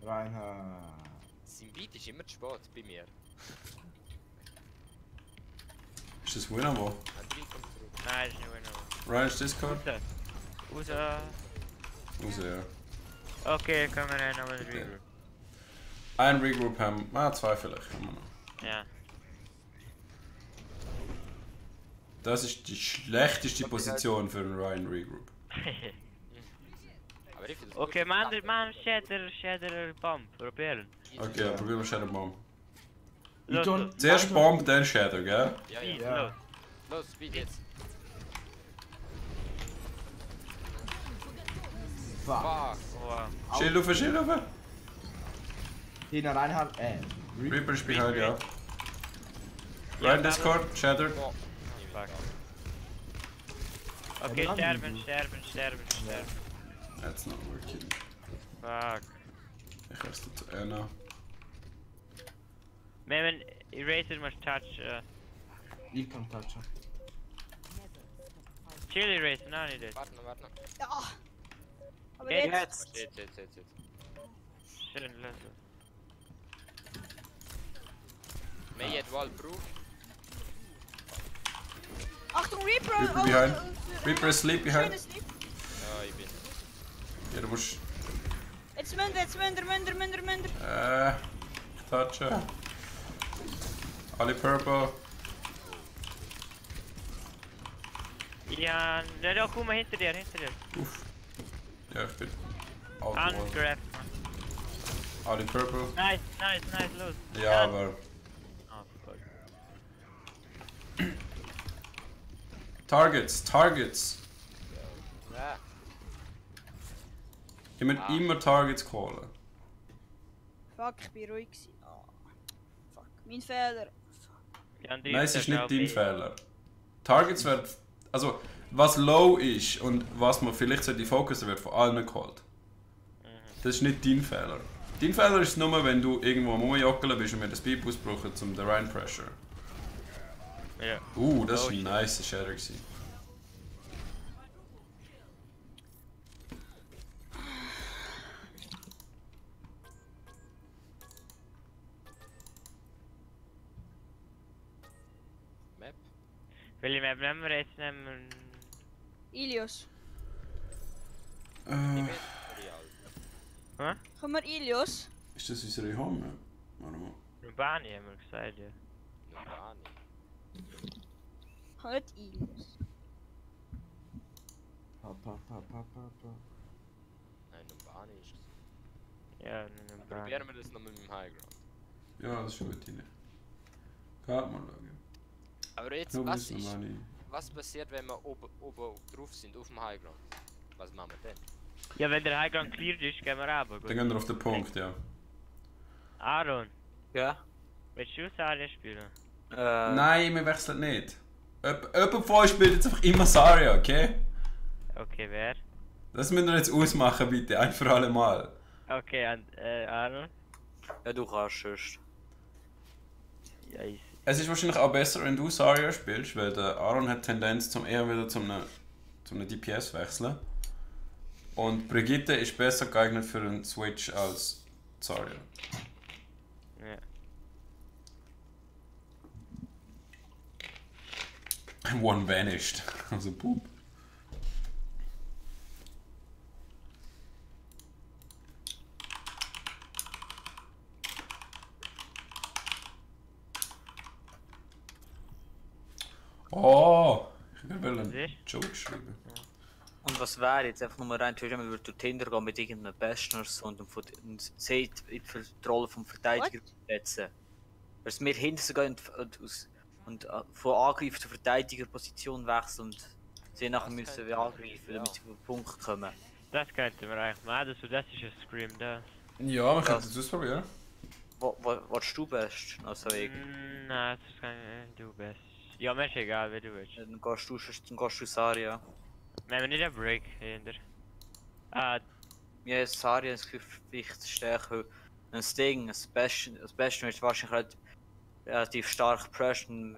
Reinhard. Sein Beat ist immer zu spät bei mir. Ist das Winamo? André kommt zurück. Nein, ist nicht genau. Ryan ist Discord? Raus. Raus, ja. Okay, können wir rein, aber Reaper. Ein Regroup haben. Ah, 2 vielleicht haben wir noch. Ja. Das ist die schlechteste Position für einen Ryan Regroup. Aber ich finde das Okay, man, Shatter, Bomb, probieren. Okay, ja, probieren wir Shadow Bomb. Ich tue- Zuerst Bomb, dann Shadow, gell? Ja, Speed, ja. los. Los, Speed jetzt. Fuck. Fuck. Wow. Schild auf! Tina Reinhard, Reaper ist behind, ja. Ryan Discord, Shatter. Oh. Fuck. Okay, sterben. That's not working. Fuck. Ich erst zu Anna. Wenn Eraser must touch. Ich kann touchen. Chill Eraser, nein, nicht das. Warte noch. Ja. Aber Geh jetzt. jetzt. Jetzt. Schön, lass es. Mehr jetzt Wall Proof. Achtung, Reaper! Reaper behind. Reaper is sleep behind. Schönes Lied. Ja, ich bin. Ja, du musst. Jetzt Münder. Ich touche. Alle purple. Ja, da komm mal hinter dir. Uff. Ja, ich bin. Out wall. Ungrab. Alle purple. Nice, los. Ja, aber. Oh, fuck. Targets. Ja. Ich muss immer Targets callen. Fuck, ich bin ruhig gewesen. Oh. Fuck, mein Fehler. Nein, es ist nicht dein Fehler. Targets werden. Also, was low ist und was man vielleicht sollte fokussen, wird von allen gecallt. Das ist nicht dein Fehler. Dein Fehler ist nur, wenn du irgendwo am Rumjockeln bist und wir den Speedboost brauchen, um den Rhine Pressure. Ja. Das war Oh, ein nice Shadow gewesen. Map. Welche Map nehmen wir jetzt? Ilios. Ich bin real. Komm mal, Ilios. Ist das unsere Home? Warte mal. Rubani haben wir gesagt, ja. Nur gar nicht. Komm nicht Ilios. Pa. Nein, nur gar nicht. ist es. Ja, Rubani. Probieren wir das noch mit dem Highground. Ja, das ist schon mit rein. Kann man schauen. Aber jetzt, Nur was wissen ist... wir nicht. Was passiert, wenn wir oben drauf sind, auf dem Highground? Was machen wir denn? Ja, wenn der Highground cleared ist, gehen wir runter. Dann gehen wir auf den Punkt, ja. Aaron, Ja? willst du Saria spielen? Nein, wir wechseln nicht. Jemand von euch spielt jetzt einfach immer Zarya, okay? Okay, wer? Das müssen wir jetzt ausmachen, bitte, ein für alle Mal. Okay, und Aaron? Ja, du kannst sonst. Ja, ich... Es ist wahrscheinlich auch besser, wenn du Zarya spielst, weil der Aaron hat Tendenz zum eher wieder zum DPS wechseln. Und Brigitte ist besser geeignet für einen Switch als Zarya. Ja. One vanished. Also poop. Oh! Ich will einen Joke schreiben. Und was wäre jetzt einfach nur rein theoretisch, man würde durch Tinder gehen mit irgendeinem Bestners und sieht in die Rolle vom Verteidiger setzen. Dass wir hinter sie gehen und von Angreifer zur Verteidigerposition wechseln und sie nachher müssen wir angreifen, damit sie auf den Punkt kommen. Das könnten wir eigentlich machen, das ist ein Scream da. Ja, wir können es ausprobieren. Was du best? Also Nein, das kann du best. Ja, mir ist egal, wie du willst. dann gehst du Saria. Nehmen wir nicht einen Break hinter. Ja, Saria ist Gewicht stärker. Ein Sting, das Beste ist wahrscheinlich relativ stark pressen.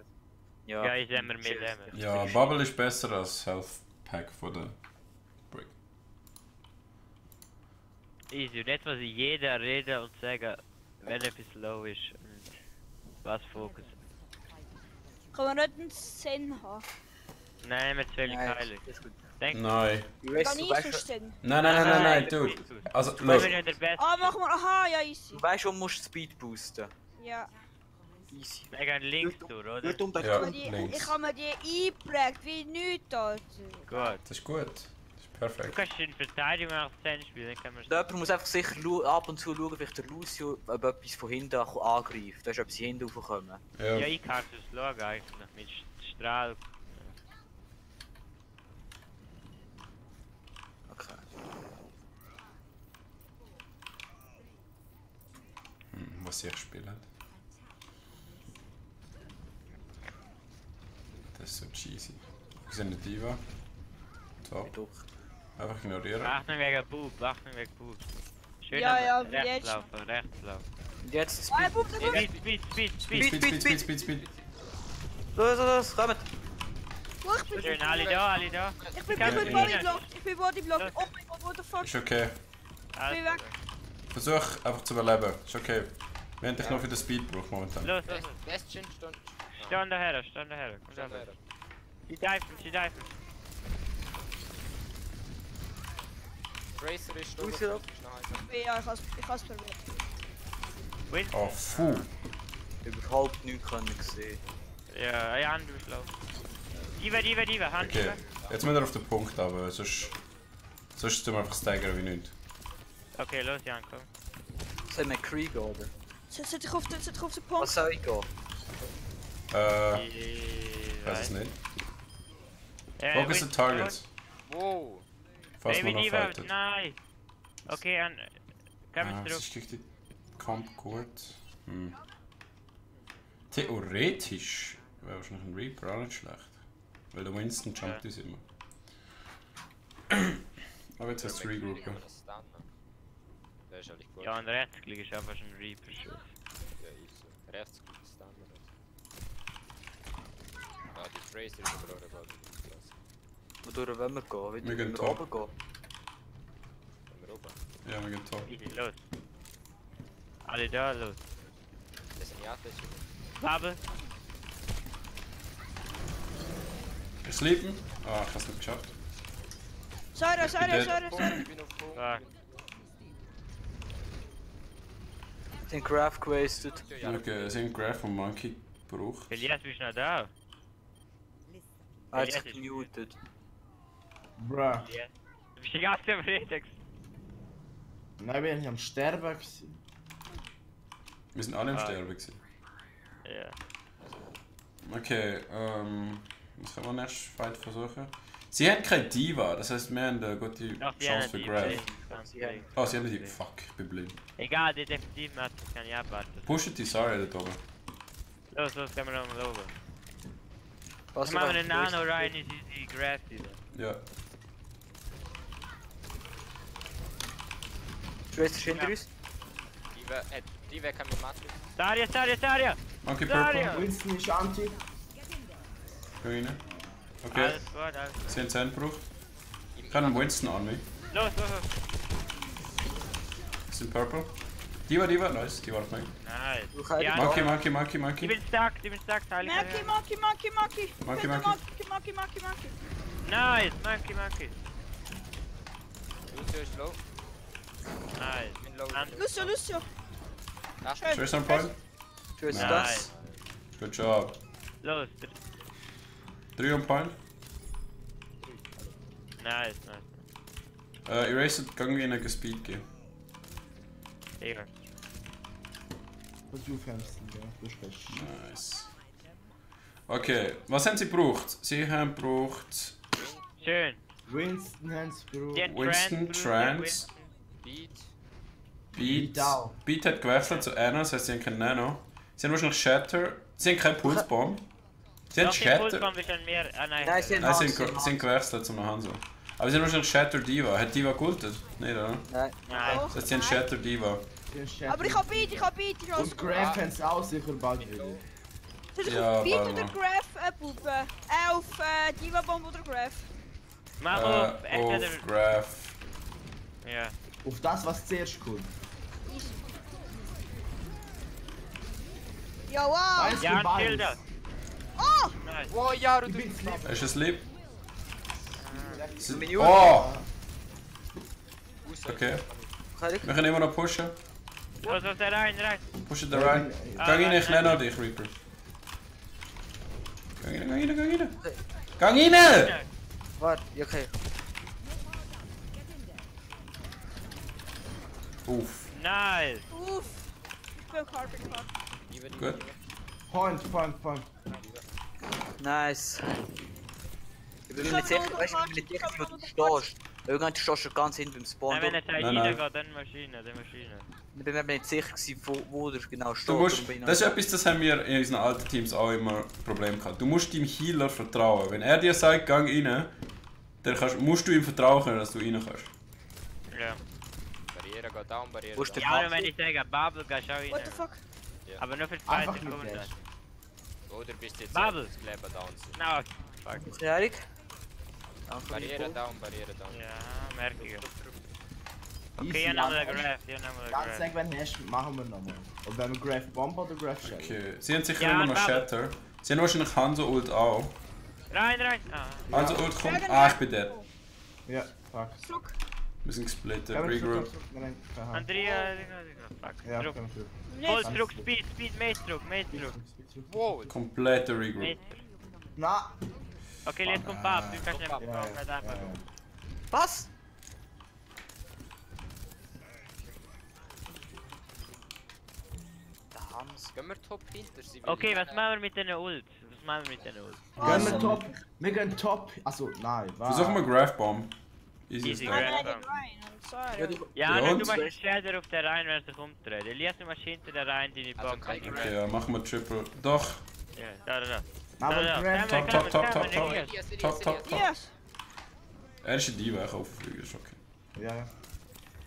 Ja, ich sehe mir mit dem. Ja, Bubble ist besser als Health Pack von der Brick. Easy, und nicht was ich jeder rede und sage, wenn etwas low ist und was Fokus. Kann man nicht einen Sinn haben? Nein, wir zählen heilig. Denk, Nein. Gar nicht verstehen. Nein, dude. Also, wir los. sind der Beste. Ah, mach mal. Aha, ja, easy. Du weißt, du musst Speed boosten. Ja. Easy. Wir gehen links durch, oder? Wird um Ja. Ich links. habe mir die eingeprägt, wie nichts, Alter. Gut. Das ist gut. Das ist Du perfekt. kannst in Verteidigung auch 10 spielen, dann können wir Jemand muss einfach sicher ab und zu schauen, vielleicht der Lucio, ob etwas von hinten angreift. Da ist ob sie hinten raufkommen. Ja, Ja. ich kann es schauen eigentlich mit Strahl. Okay. Was ich spiele. Das ist so cheesy. Wir sind eine Diva. Top. Doch. Einfach ignorieren. Achtung wegen Boob, Achtung wegen Boob. Schön Ja, am- ja, wie rechts jetzt. laufen, rechts laufen. Und jetzt Ah, Speed. Bub, der Bub. Speed. Los, kommt. Schön, alle da. Ich bin Kann Bodyblock. rein. Ich bin Bodyblock. Oh mein Gott, what the fuck. Ist okay. Ich bin weg. Versuch einfach zu überleben. Ist okay. Wir haben dich nur für den Speed gebraucht momentan. Los. Bastion stand. Stand daher. Komm da. Sie diven. Tracer ist Wo ist da. er ab? Ja, ich has probiert. Winston. Oh, puh. Überhaupt nichts können sehen. Ja, Hand durchlaufen. Diva, Hand. Okay. Jetzt müssen wir auf den Punkt, aber sonst tun wir einfach staggern wie nichts. Okay, los, Jan, komm. Soll man Krieg gehen, oder? Zet ich auf den Was Punkt. soll ich gehen? Ich weiß es nicht. Focus the targets. Wow. Falls man Baby noch Diva, fightet. nein. Okay, komm Ah, jetzt das drauf. ist richtig. Kommt gut. Theoretisch wäre wahrscheinlich ein Reaper auch nicht schlecht. Weil der Winston jumpt uns immer. Aber jetzt hast du Regroupen. Der ist eigentlich gut. Ja, und rechts klick ist einfach schon ein Reaper-Schuss. Ja, ist so. Rechts gut Stunnen. Ah, die Tracer ist aber auch eine gute Klasse. Wodurch wollen wir gehen? Wir Wieder gehen wir top. oben gehen? Wenn wir oben. Ja, wir gehen top. Easy, los. Alle da, los. Das sind ja das. Bubble. Wir sleepen. Ah, ich hab's nicht geschafft. Sorry. Ich bin auf Punkt. Fuck. Den Craft gewastet. Okay, es sind Graph und Monkey gebraucht. Elias, bist du noch da? Er hat Elias sich ist- gemutet. Bruh. Elias. Du bist die ganze Zeit Freitag. Nein, bin ich am Sterben gewesen. Wir sind alle im Ah. Sterben gewesen. Ja. Okay, was können wir nächstes Fight versuchen? Sie haben keine Diva, das heisst wir haben eine gute Doch, die Chance haben für die Graph. Sie haben- Oh, sie haben eine Diva. Fuck, ich bin blind. Egal, die Defensiv-Match kann ich abwarten. Pushen die Sarah dort oben. Los, gehen wir nochmal oben. Was Dann machen wir einen Nano rein in die Grass wieder. Ja. Tracer ist hinter uns. Die weg haben wir Matrix. Daria! Monkey Daria! Purple. Winston ist Anti. Geh rein. Okay, Alles gut, alles gut. sie haben 10 gebraucht. Ich kann einen Winston an mich. Los! Das sind Purple. Diva, nice, die war auf mich. Nice. Du kannst- Ja, Monkey. ich bin stuck, heilig. Monkey. Monkey. Nice, Monkey. Lucio ist low. Nice. Ich bin low. Lucio. Ach, Schön. Tracer on point. Tracer Nice. das. Good job. Los. 3 on point. Nice. Eraser, gang wie einen Speed geben. Hier. Was du aufhängst, ja. Du bist recht. Nice. Okay, was haben sie gebraucht? Sie haben gebraucht Schön. Winston haben sie gebraucht. Die haben Winston, Trance, Beat. Beat. Beat auch. Beat hat gewechselt zu Anna, das heißt sie haben keinen Nano. Sie haben wahrscheinlich Shatter. Sie haben keinen Pulsebomb. Sie haben Noch die Shatter. Pulsbomb ist schon mehr. Ah nein. Nein, sie haben- Nein, sie sind gewechselt zum Hanzo. Aber sie haben wahrscheinlich Shatter Diva. Hat Diva gultet? Nicht, oder? Nein. Nein. Das heißt, sie haben Shatter Diva. Aber ich hab Beat. Und Graf haben sie auch sicher bald wieder. Soll ich Ja, auf Beat warte oder mal. Graph pupen? Auf Diva Bomb oder Graph? Mach auf. Entweder. Auf Graph. Ja. Auf das, was zuerst kommt. Ja, wow. Weißt Ja, du, und Schilder. Oh! Nice. Wow, ja, Ich du bin sleep. Ist es lieb? Minute. Oh! Raus. Okay. Kann ich? Wir können immer noch pushen. Los, rein. Pushen da rein. Gang rein, ich nenne noch dich, Reaper. Gang rein. Gang rein! Warte, ja, okay. Uff. Nice. Uff. Ich bin Carpet. Gut. Point. Nice. Ich bin mir nicht sicher, weißt du, ich bin mir nicht sicher, wo du stehst. Irgendwann stehst du ganz hinten beim Spawn. Nein, wenn er Nein, Zeit nein. reingeht, dann Maschine. Ich bin mir nicht sicher, gewesen, wo der genau steht. Du musst, Darum bin ich noch- das ist etwas, das haben wir in unseren alten Teams auch immer Probleme gehabt. Du musst deinem Healer vertrauen. Wenn er dir sagt, gang rein, dann musst du ihm vertrauen können, dass du rein kannst. Ja. Barriere geht down, Barriere Wo ist down. der Ja, und wenn ich sage, Bubble, gehst du auch rein. What the fuck? Aber nur für 2 Einfach mit Sekunden. Dash. Oder bist du jetzt Bubble. das Leben down sind? No, fuck. Erik? Danke, Barriere Nico. down, Barriere down. Ja, merke ich. Easy, Okay, ja, nochmal ja. der Graph, ja, nochmal der Ganz Graph. sag, wenn hast, machen wir nochmal. Und wenn wir Graph Bomb oder Graph Shell? Okay. Sie haben sicher Ja, immer noch Bubble. Shatter. Sie haben wahrscheinlich Hanzo Ult auch. Rein, rein! Ah. Hanzo Ult kommt. Dragon Ah, ich bin dead. Ja, fuck. Zurück. Wir sind gesplittet. Können wir Regroup. zurück? Nein, nein, Andrea, fuck. Ja, Zurück. können wir zurück. Voll Nicht. zurück, Speed, mehr zurück. Wow, Kompletter Regroup. Mehr. Na! Okay, jetzt kommt Bab, du kannst nicht Ja, mehr einfach. Was? Der Hans. gehen wir top hinter sie. Okay, was machen wir mit den Ult? Was machen wir mit den Ult? Gehen wir top. Wir gehen top. Achso, nein. Versuchen wir Graph Bomb. Easy Easy as Nein, that. nein, den Ryan. I'm sorry. Ja, du, Ja, Ja, nein, und? du machst einen Shader auf der Reihe, wenn er sich umdreht. Elias, du machst hinter der Reihe deine Also Bombe. kein Okay, ja, machen wir Triple. Doch. Ja, da. Aber Da, Graph. da. Top, top, top, top, top. Elias, Elias, Top, top, Elias. top. Yes. Er ist ein Diva, ich hoffe, Flügel ist okay. Ja, ja.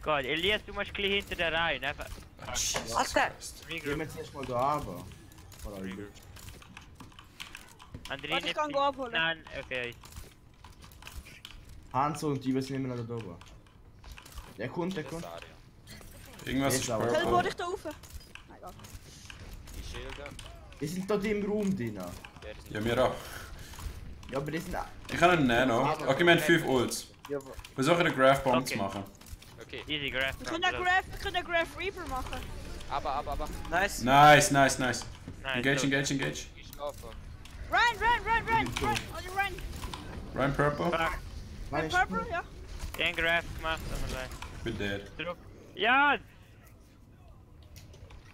Gut, Elias, du machst gleich hinter der Reihe. Einfach. Was der? Gehen wir jetzt erstmal da runter. André, Warte, ich nicht kann viel- go abholen. Nein, okay. Hanzo und die sind immer noch da oben. Der kommt. Das Aria. Irgendwas Jetzt ist aber. Teleport purple. dich da rauf. Nein, gar nicht. Die Schilder. Die sind dort im Raum drin. Der ist Ja, mir auch. Ja, aber die sind. Ich habe einen Nano. Okay, wir haben 5 Ults. Ja, Versuche eine Graph Bomb Okay. zu machen. Okay, Easy, Graph. Wir können den Graph Reaper machen. aber. nice. Nice, nice, nice. Nice, Engage, so. engage, engage. Ich schlafe. Run! On your run! Ryan Purple. Fuck, Nein, Red Purple, ja. den Graph gemacht, aber gleich. Ich bin dead. Zurück. Ja!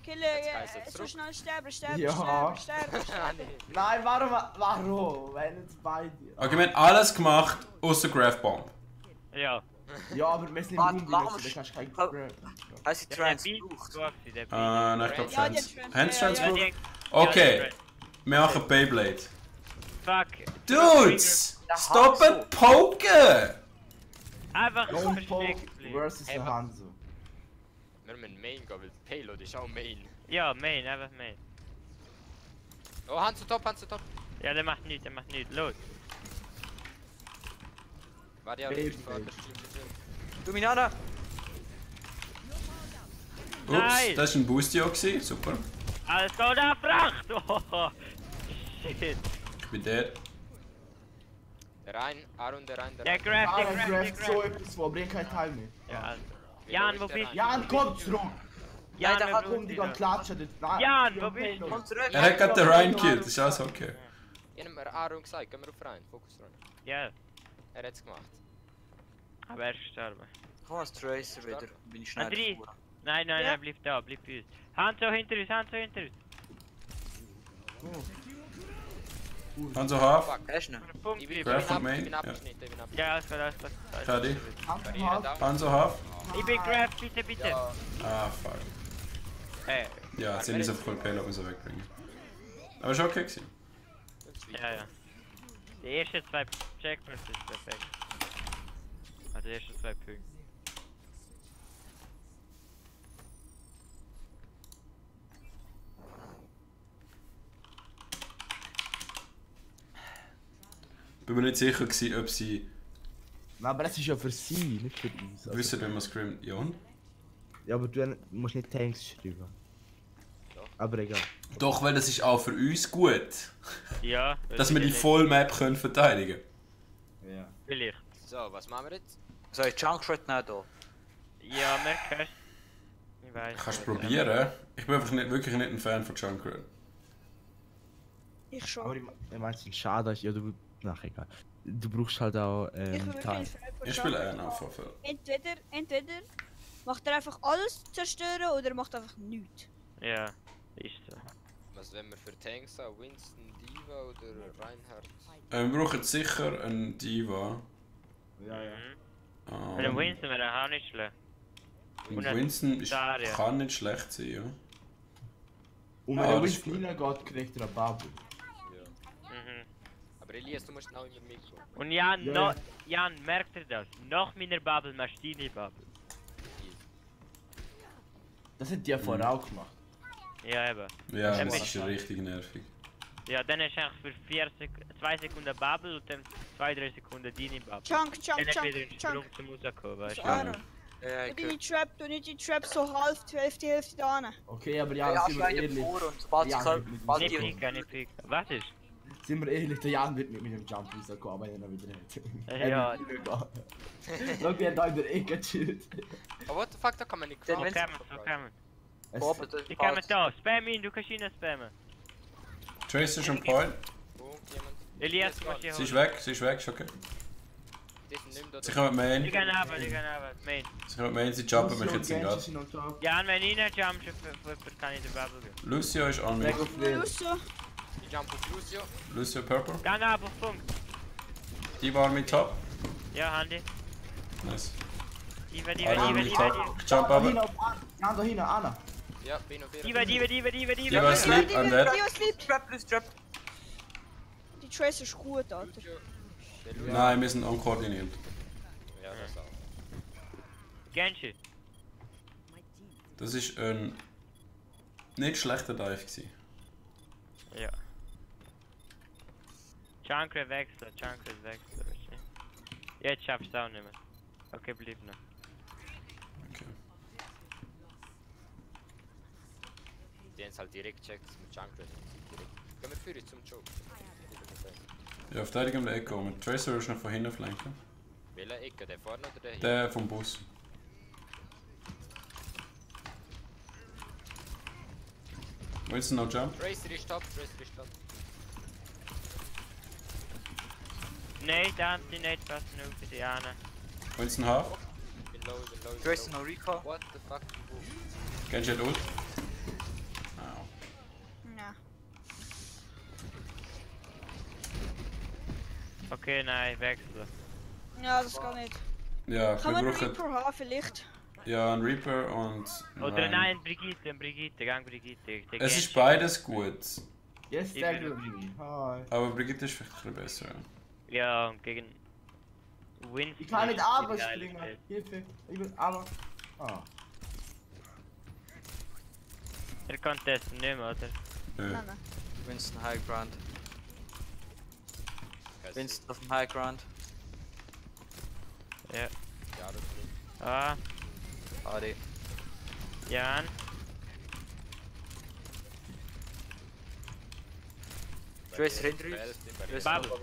Kille, heißt es so zurück. schnell sterben. Ja. Nein, warum? Wenn jetzt beide. Okay, wir haben alles gemacht, außer Graph Bomb. Ja. Ja, aber wir sind im Warte, Raum drin, warum also da kannst du kein Oh. Graph. Heißt die Der Trans Beat gebraucht? gebraucht, der Beat. Nein, ich glaube Ja, Trans. die Trans- Hands ja, Trans ja, Ja, gebraucht? die- Okay, ja, wir machen Beyblade. Fuck. Dudes! Der Stop Hanzo. it poken! Einfach Lone Pole versteckt bleiben. versus der Hanzo. Wir müssen Main gehen, weil Payload ist auch Main. Ja, Main, einfach Main. Oh, Hand zu top. Ja, der macht nichts. Los. Warte, ja, Beyblade. ich fahr, das stimmt. Dominana! Ups, Nice. das war ein Boostio, gewesen. Super. Alles geht auf Fracht! Oh, shit. Ich bin dead. Der Rein, Aaron, der Rein, der Der Rein. Graph, der Ah, Graph, Graph der so Graph. etwas, wo bringt kein Teil mehr. Ja, also. Jan, wo bist du? Jan, komm zurück! Jan, der wo hat bist Komm, die du? gehen klatschen dort. Nein, Jan, die wo haben bist du? Payload. Komm zurück! Er hat gerade den Ryan gekillt, das ist alles okay. Ich hab mir Aaron gesagt, gehen wir auf Rein, Fokus rein. Ja, Er hat's gemacht. aber er ist gestorben. Komm als Tracer wieder. Bin ich schnell André. gefahren. Nein, Ja. bleib da, bleib bei uns. Hand so hinter uns. Hanzo Half. Fuck. Hast du ihn? Punkt, Ich bin Graph und ich Main, bin ja. abgeschnitten, ich bin abgeschnitten. Ja, alles klar. Schade. Hanzo Barriere half. down. Hanzo Half. Ich bin Graph, bitte. Ja, Ah, fuck. Ja, jetzt sind wir auf Cold Payload müssen wegbringen. Aber ist okay gewesen. Ja. Die ersten 2 Checkpoints ist perfekt. Also die ersten 2 Punkte. Bin mir nicht sicher gewesen, ob sie Nein, aber das ist ja für sie, nicht für uns. Also, wissen, wenn man screamt. Ja, und? ja, aber du musst nicht Tanks schreiben. Aber egal. Doch, weil das ist auch für uns gut. Ja. Dass wir die Vollmap können verteidigen. Ja. Vielleicht. so, was machen wir jetzt? Soll ich Junkrat nicht da? Ja, merkst ich weiß. Kannst du probieren? Ich bin einfach nicht, wirklich nicht ein Fan von Junkrat. Ich Aber schon. ich meine, es ist schade, ja, du. Ach, egal. Du brauchst halt auch Ich will Teil. wirklich Sniper Ich schauen. spiele einen auf jeden Fall. Entweder macht er einfach alles zerstören oder er macht einfach nichts. Ja, ist so. Was wenn wir für Tanks haben? Winston, Diva oder Reinhardt? Wir brauchen sicher einen Diva. Ja, ja. Bei dem Winston wäre auch nicht schlecht. Und und Winston ist, Daria. kann nicht schlecht sein, ja. Und wenn Ah, er das ist Winston reingeht, kriegt er eine Bubble. Ja. Mhm. Aber Elias, du musst auch immer mitkommen. Und Jan, Ja, no, Jan, merkt ihr das? Nach meiner Bubble machst du deine Bubble. Das hat die ja vorher auch gemacht. Ja, eben. Ja, Dann das bist ist richtig nervig. Ja, dann hast du eigentlich für 2 Sekunden Bubble und dann 2-3 Sekunden deine Bubble. Chunk, Dann Chunk, hast du Chunk, wieder einen Chunk. Sprung zum Rauskommen, weißt du? Aaron, Ja, du ich nicht die Trap so halb, die Hälfte da hin. Okay, aber Ja, ja, sind wir weiter ehrlich. vor und sobald Ja, sie können, mit- sobald Nicht die picken, nicht picken. Was ist? Sind wir ehrlich, der Jan wird nicht mit dem Jump rauskommen, wenn er noch wieder hat. Ja. Schau, wie er da in der Ecke chillt. Aber what the fuck, da kann man nicht So Dann, craften. kommen, so kommen. Bob, das Die kommen da, spam ihn, du kannst ihn spammen. Tracer ist on point. Oh, jemand. Elias, du musst Sie die ist holen. weg, ist okay. Die sind nicht mehr Sie da. kommen Main. Die gehen runter, Main. Sie kommen Main, sie jumpen mich jetzt gerade. Ja, und wenn ich nicht jump, kann ich den Bubble gehen. Lucio ist on me. Mega viel. Lucio, Ich jump auf Lucio. Lucio Purple. Geh runter, auf Punkt. Die waren mit top. Ja, Handy. Nice. Diva. Alle mit top. Ich jump aber. Jan, da hinten, Anna. Ja, bin auf Diva. Die war sleep and dead. die was liebt. Trap plus Trap. Die Trace ist gut, Alter. Der Lucio. Nein, wir sind unkoordiniert. Ja, das auch. Genshi. Das ist ein nicht schlechter Dive gewesen. Ja. Chunkre wechseln, weißt du? Jetzt schaffst du auch nicht mehr. Okay, bleib noch. Okay. Die haben es halt direkt gecheckt, dass mit Junk direkt. Gehen wir für zum Joke. Ja, verteidigen wir Echo. Mit Tracer ist noch von hinten flanken. Welcher Ecke? Der vorne oder der hier? Der vom Bus. Willst du noch jump? Tracer ist top, Tracer ist top. Nein, da haben sie nicht passen auf die Anna. Willst du einen Half? Bin low, bin low. Tracer no Recall. What the fuck? Kennst du den Ult? Au. Ja. Okay, nein, wechseln. Ja, das geht nicht. Ja, Kann wir man einen brauchen Reaper haben, vielleicht? ja einen Reaper und. Oder nein, Brigitte, gang Brigitte. Der Es ist Genshi. beides gut. Yes, Ich der bin- Glück. Hi. Aber Brigitte ist vielleicht ein bisschen besser. Ja, und gegen Winston. Ich kann nicht ist die aber geile springen. Welt. Hilfe. Ich will aber. Ah. Er kann testen nicht mehr, oder? Nö. Nein, nein. Winston High Ground. Winston auf dem High Ground. Ja. Ja, das ist Ah, AD. Jan. Tracer hinter uns. Tracer Bubble.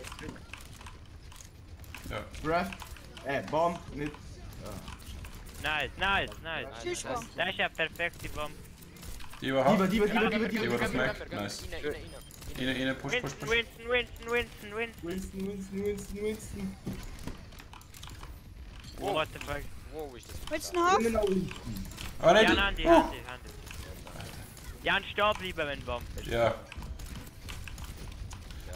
Ja. Breath. Bomb. Nicht. Nice. Tschüss, Bomb. Das ist ja perfekte Bombe. Die war hart. Diva. Die war auf Mac. Nice. Rein, push. Winston. Oh, what the fuck? Wow, ist das Willst du einen Immer Half? noch unten. Ah, nein, Jan, die. Handy. Jan, stehen bleiben, wenn Bombe ist. Ja.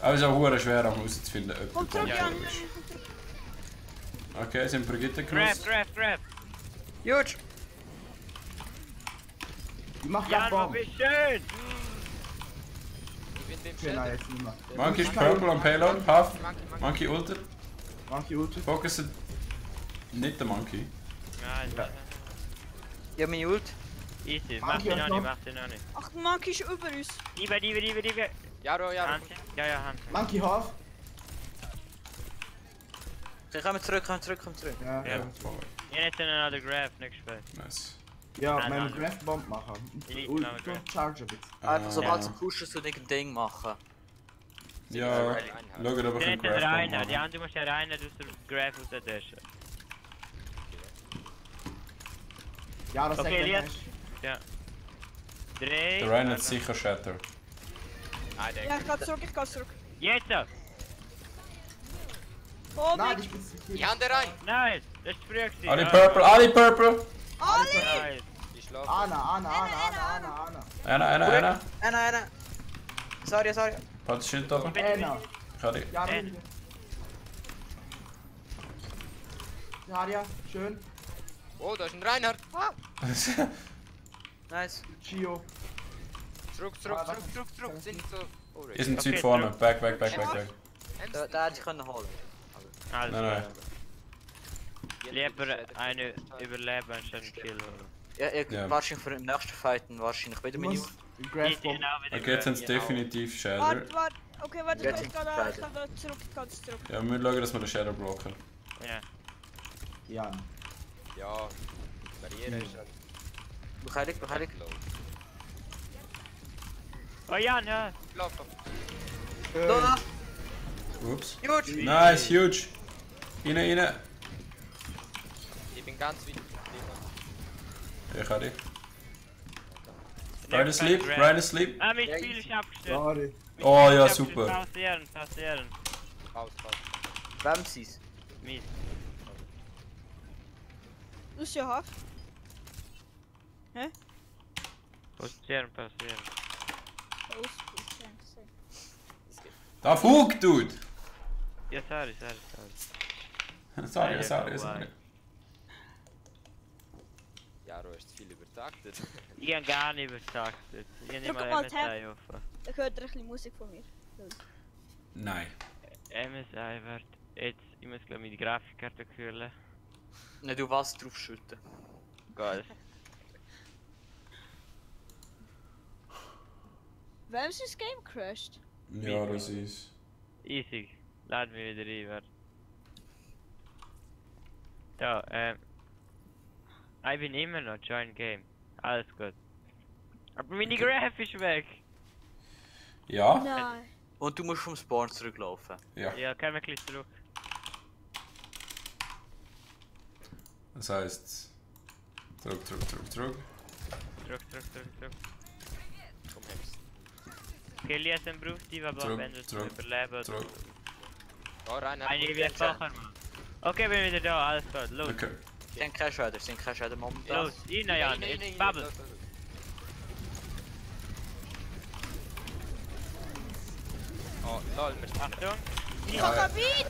Aber es ist auch hure schwer, um herauszufinden, ob Komm der zurück, Bomb Jan. ist. Okay, sind Brigitte Grab. cross. Huge! Die macht ja Jan, wo Bomb. bist du schön? Ich bin dem Okay, nein, Shelter. jetzt nicht mehr. Monkey ist purple am Payload. Half. Monkey ulter. Monkey Ulti. Focus nicht der Monkey. Nein, Ich hab meine Ult. easy. Mach Mach ich den auch noch noch. nicht, mach den noch nicht. Ach, der Monkey ist über uns. Diva. Jaro, Jaro. Hand. Ja, Hand. Monkey Half. Okay, kommen zurück. Ja. Ja. Jetzt another grab, nicht spät. Nice. Ja, Nein, meine nein. Breath Bomb machen. Elite Und machen wir. Charger bitte. Einfach sobald Ah. sie pushen, so ein Ding machen. Ja, schau, ob ich Der einen hat den Graph Rainer, die mache. andere musst ja Rainer aus der Grab aus der Tasche. Ja, das Okay, sagt er jetzt. nicht. Ja. 3. Der Ryan hat sicher Shatter. Nein, der Ja, ich geh zurück. Jetzt! Oh, Nein, Big. ich bin zu Ich hab den rein! Nice! Das ist früh gewesen. Ali ja. Purple, Ali Purple! Ali! Nice. Ich schlaf. Anna. Einer. Sorry. Pat Schild oben. Anna. Ich habe Ja, Anna. bitte. Ja, schön. Oh, da ist ein Reinhard. Ah. die. Nice. Chio. Zurück. Sind so. Oh, Ist ein Typ Okay, vorne. Back. Da hätte ich können holen. Alles Nein. klar. Lieber eine überleben anstatt ein Kill. Ja, wahrscheinlich für den nächsten Fight wahrscheinlich wieder meine. Genau, Okay, jetzt sind es definitiv Shadow. Warte. Okay, warte, Ja, ich kann da zurück, ganz zurück. Ja, wir müssen schauen, dass wir den Shadow blocken. Ja. Jan. Ja, Barriere ist halt Heilig. low. Oh Jan, ja. Lauf. Da! Ups. Huge! Nice, huge. Rein. Ich bin ganz weit. Ich habe dich. Ryan asleep. Ah, mein Spiel ist abgestürzt. Sorry. Oh ja, super. Pausieren. Pause. Wem sie's? Mies. Lucio Haft. Pausieren. Da Fug, dude! Ja, sorry. Sorry. Jaro ist viel übertaktet. Ich hab gar nicht übertaktet. Ich hab nicht Drück mal mal MSI Tab. offen. Da hört ihr ein bisschen Musik von mir. Nein. MSI wird jetzt, ich muss glaube ich die Grafikkarte kühlen. Ne, du Wasser drauf schütten. Geil. Wem ist das Game crashed? Ja, das ist. Easy. Lad mich wieder ein, warte. Da, ich bin immer noch Join Game. Alles gut. Aber meine Graph ist weg. Ja? Nein. Und du musst vom Spawn zurücklaufen. Ja. Ja, komm ein bisschen zurück. Das heißt. Zurück. Zurück. Komm Hems. Okay, lesen braucht die, aber Zurück, wenn du es zurück, überleben. Zurück. Oh, rein. Eine wird fachen. Okay, bin wieder da, alles gut. Los. Okay. Sind keine Shadow momentan. Los, rein, Jan, jetzt Bubble. Oh, lol, wir sind Achtung. Ich hab kein Beat!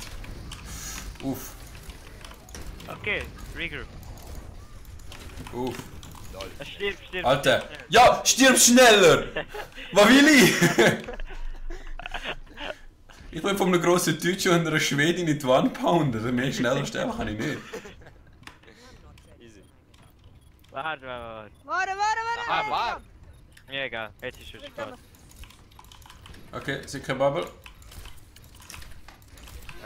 Uff. Okay, regroup. Stirb. Alter. Ja, stirb schneller! Was will ich? Ich will von einem grossen Deutschen und einer Schwedin in die Wand pounden. Mehr schneller sterben kann ich nicht. easy. Warte. Warte! Warte. Ja, egal, jetzt ist es spät. Okay, sind kein Bubble.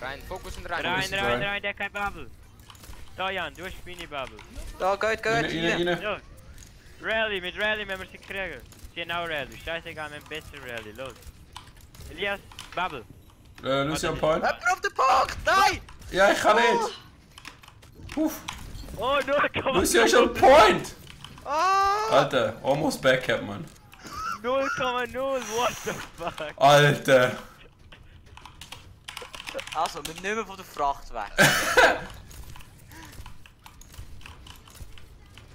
Rein, Fokus und rein. Rein, der kein Bubble. Da Jan, du hast meine Bubble. Da, geht, Rein. Los. Rally, mit Rally müssen wir sie kriegen. Sie haben auch Rally, scheißegal, wir haben besser Rally, los. Elias, Bubble. Lucian Point. Jemand auf den Punkt! Nein! Ja, ich kann nicht. Uff. Oh, 0,0. Lucian ist on Point! Ah! Alter, almost backup, man. 0,0, what the fuck? Alter. Also, wir nehmen von der Fracht weg.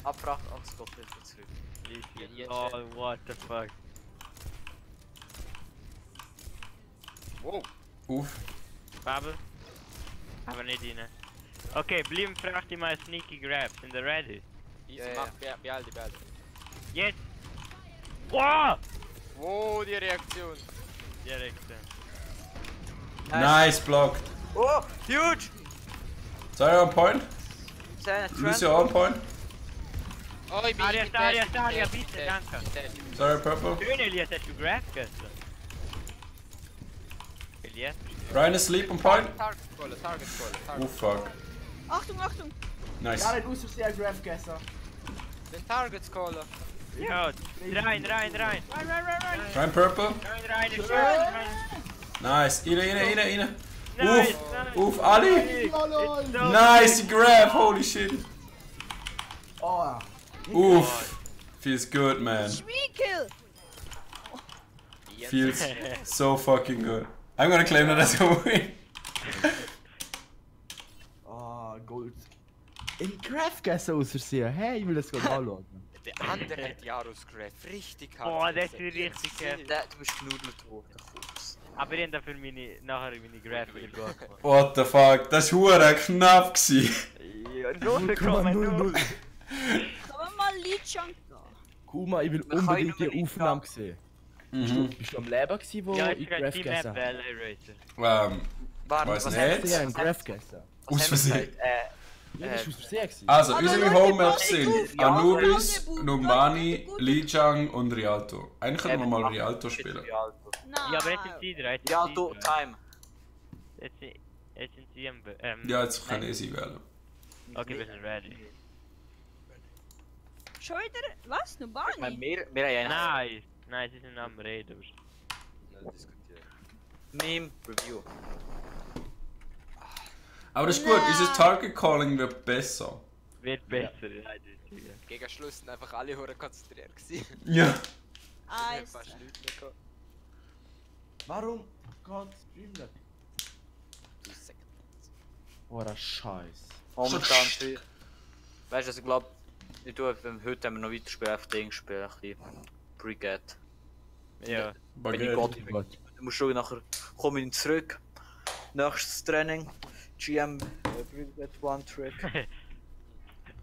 Abfracht, alles geht wieder zurück. Easy. Oh, what the fuck? Wow. Uff. Bubble. Aber nicht rein. Okay, bleiben fragt mal sneaky grabs. Sind ihr ready? Easy, Ja, mach, behalte. Jetzt! Wow! Wow, die Reaktion. Direkt. Nice blocked. Oh, huge! Sorry, on point. Trend. Lucian on point. Oh, ich bin Aria, getestet, bitte, danke. Sorry, purple. Schön, Elias, hast du Grab gestern? Elias? Ryan asleep on point. Target Caller. Oh fuck. Achtung! Nice. Ja, nicht aus Versehen Graph gegessen. Den Targets Caller. Ja, rein! Ryan purple. Rein, schön! Nice. Rein. Nice, Uff, Ali. So Nice grab. Holy shit. Oh, Uff. Feels good, man. Schmiekel! Feels so fucking good. I'm gonna claim that as a win. Gold. In Graph gegessen aus Versehen. Hey, ich will das gerade anschauen. Der andere hat Jaros Graph richtig hart. Boah, das ist gegessen. richtig heftig. Du bist genudelt worden, kurz. Aber ich hab dafür nachher meine Graph wieder gut gemacht. What the fuck? Das war hure knapp gsi. Ja, 0,00. Kann man mal Liedschank gehen? Kuma, ich will Man kann unbedingt nur die Aufnahme sehen. Bist du am Leben gewesen, wo Ja, ich ich Graph kann die Map gegessen habe? Racer. Warte, Weiß was nicht. Ich habe einen Graph gegessen. Aus Versehen. Ja, das war aus Versehen. Also, Aber unsere Leute, Home-Maps passt sind auf, ja, Anubis, Leute, Numbani, Leute, Lijiang und Rialto. Eigentlich können wir Eben, mal mach Rialto spielen. Rialto. Nein. Ja, aber jetzt sind sie drei. Jetzt sind Rialto, sie drei. Time. Jetzt sind sie am... Ja, jetzt kann ich sie wählen. Okay, wir sind ready. Schon wieder? Was? Ich meine, Nubani? wir haben ja Nein, nein, sie sind am Reden. Nicht diskutieren. Meme Review. Aber das ist gut, unser Target Calling wird besser. Wird besser, ja, eindeutig. Gegen Schluss sind einfach alle hure konzentriert gewesen. Ja. Eins. Fast nichts mehr gehabt. Warum geht Streamlab? Du Sack. Oh, das Scheiß. Momentan viel. Weißt du, also ich glaube, heute haben wir noch weiter spielen, einfach Ding spielen, ein bisschen Brigade. Ja. Wenn ich Baguette. Gott, du musst schauen, nachher komme ich zurück. Nächstes Training. GM Brigade One Trick.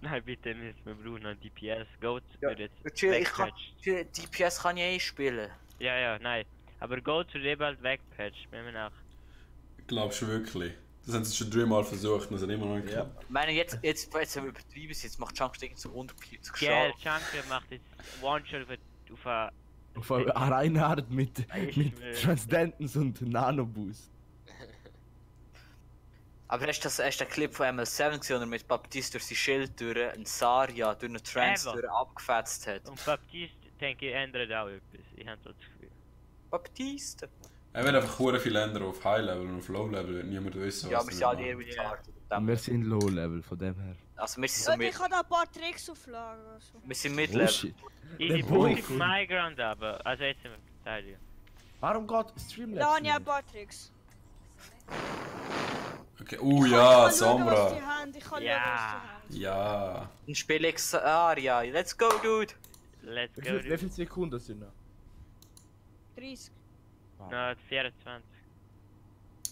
Nein, bitte nicht, wir brauchen noch DPS. Goat Ja, wird jetzt ich kann, wegpatcht. DPS kann ich eh spielen. Ja, ja, nein. Aber Goat wird eben halt wegpatcht, wenn wir nach... Glaubst du wirklich? Das haben sie schon 3 Mal versucht und es hat immer noch nicht Ja. geklappt. Ich meine, jetzt haben wir übertrieben, jetzt macht Chunk Sticken zu 140 Gell, Schaden. Chunker macht jetzt One-Shot auf eine... Auf eine Reinhard mit schwöre. Transcendence und Nano-Boost. Aber hast du den Clip von ML7 gesehen, oder mit Baptiste durch sein Schild durch einen Saria, durch eine Trance Eben. durch abgefetzt hat? Und Baptiste, denke ich, ändert auch etwas. Ich habe so das Gefühl. Baptiste? Er wird einfach hure viel ändern auf High Level und auf Low Level wird niemand wissen, Ja, was wir er sind alle macht. eher retarded. Wir sind Low-Level, von dem her. Also wir sind so Leute, ich mit, habe da ein paar Tricks auflagen. Also. wir sind Mid-Level. Bullshit. Ich Der bin Boy. auf My Ground aber. Also jetzt sind wir verteidigen. Warum geht Streamlab? Da habe ich ein paar Tricks. Okay, Ich ja, kann schauen, was die Sombra. haben. Ich kann Ja. schauen, was die haben. Ja. Dann spiele ich Saria. Let's go, dude! Let's go. Wie viele Sekunden sind noch? 30, No, 24.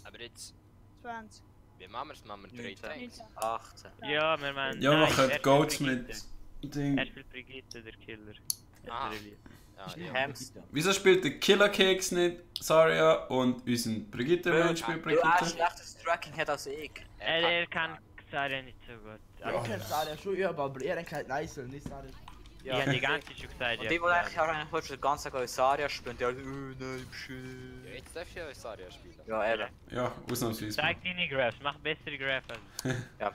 Aber jetzt, 20, wie machen wir es? Machen wir 3 19. Tanks? 19. 18. Ja, wir meinen... Ja, wir nein, machen er Goats spielt mit Brigitte. Ding. Er spielt Brigitte, der Killer. Ah. Er ist Ja, ja. Hamster. Wieso spielt der Killer Keks nicht Saria und unser Brigitte Mensch spielt Du hast Brigitte? schlechtes Tracking hat als ich. Er kann Xaria nicht so gut. Ich Aber kenne Saria schon über, aber er kennt nice und nicht Saria. ich habe die ganze Zeit schon gesagt, Und die, die eigentlich auch eigentlich heute den ganzen Tag Saria spielen, die alle, nein, schön. Ja, jetzt darf ich ja Saria spielen. Ja, eben. Ja, ausnahmsweise. Zeig deine Graphs, mach bessere Graphs. Ja.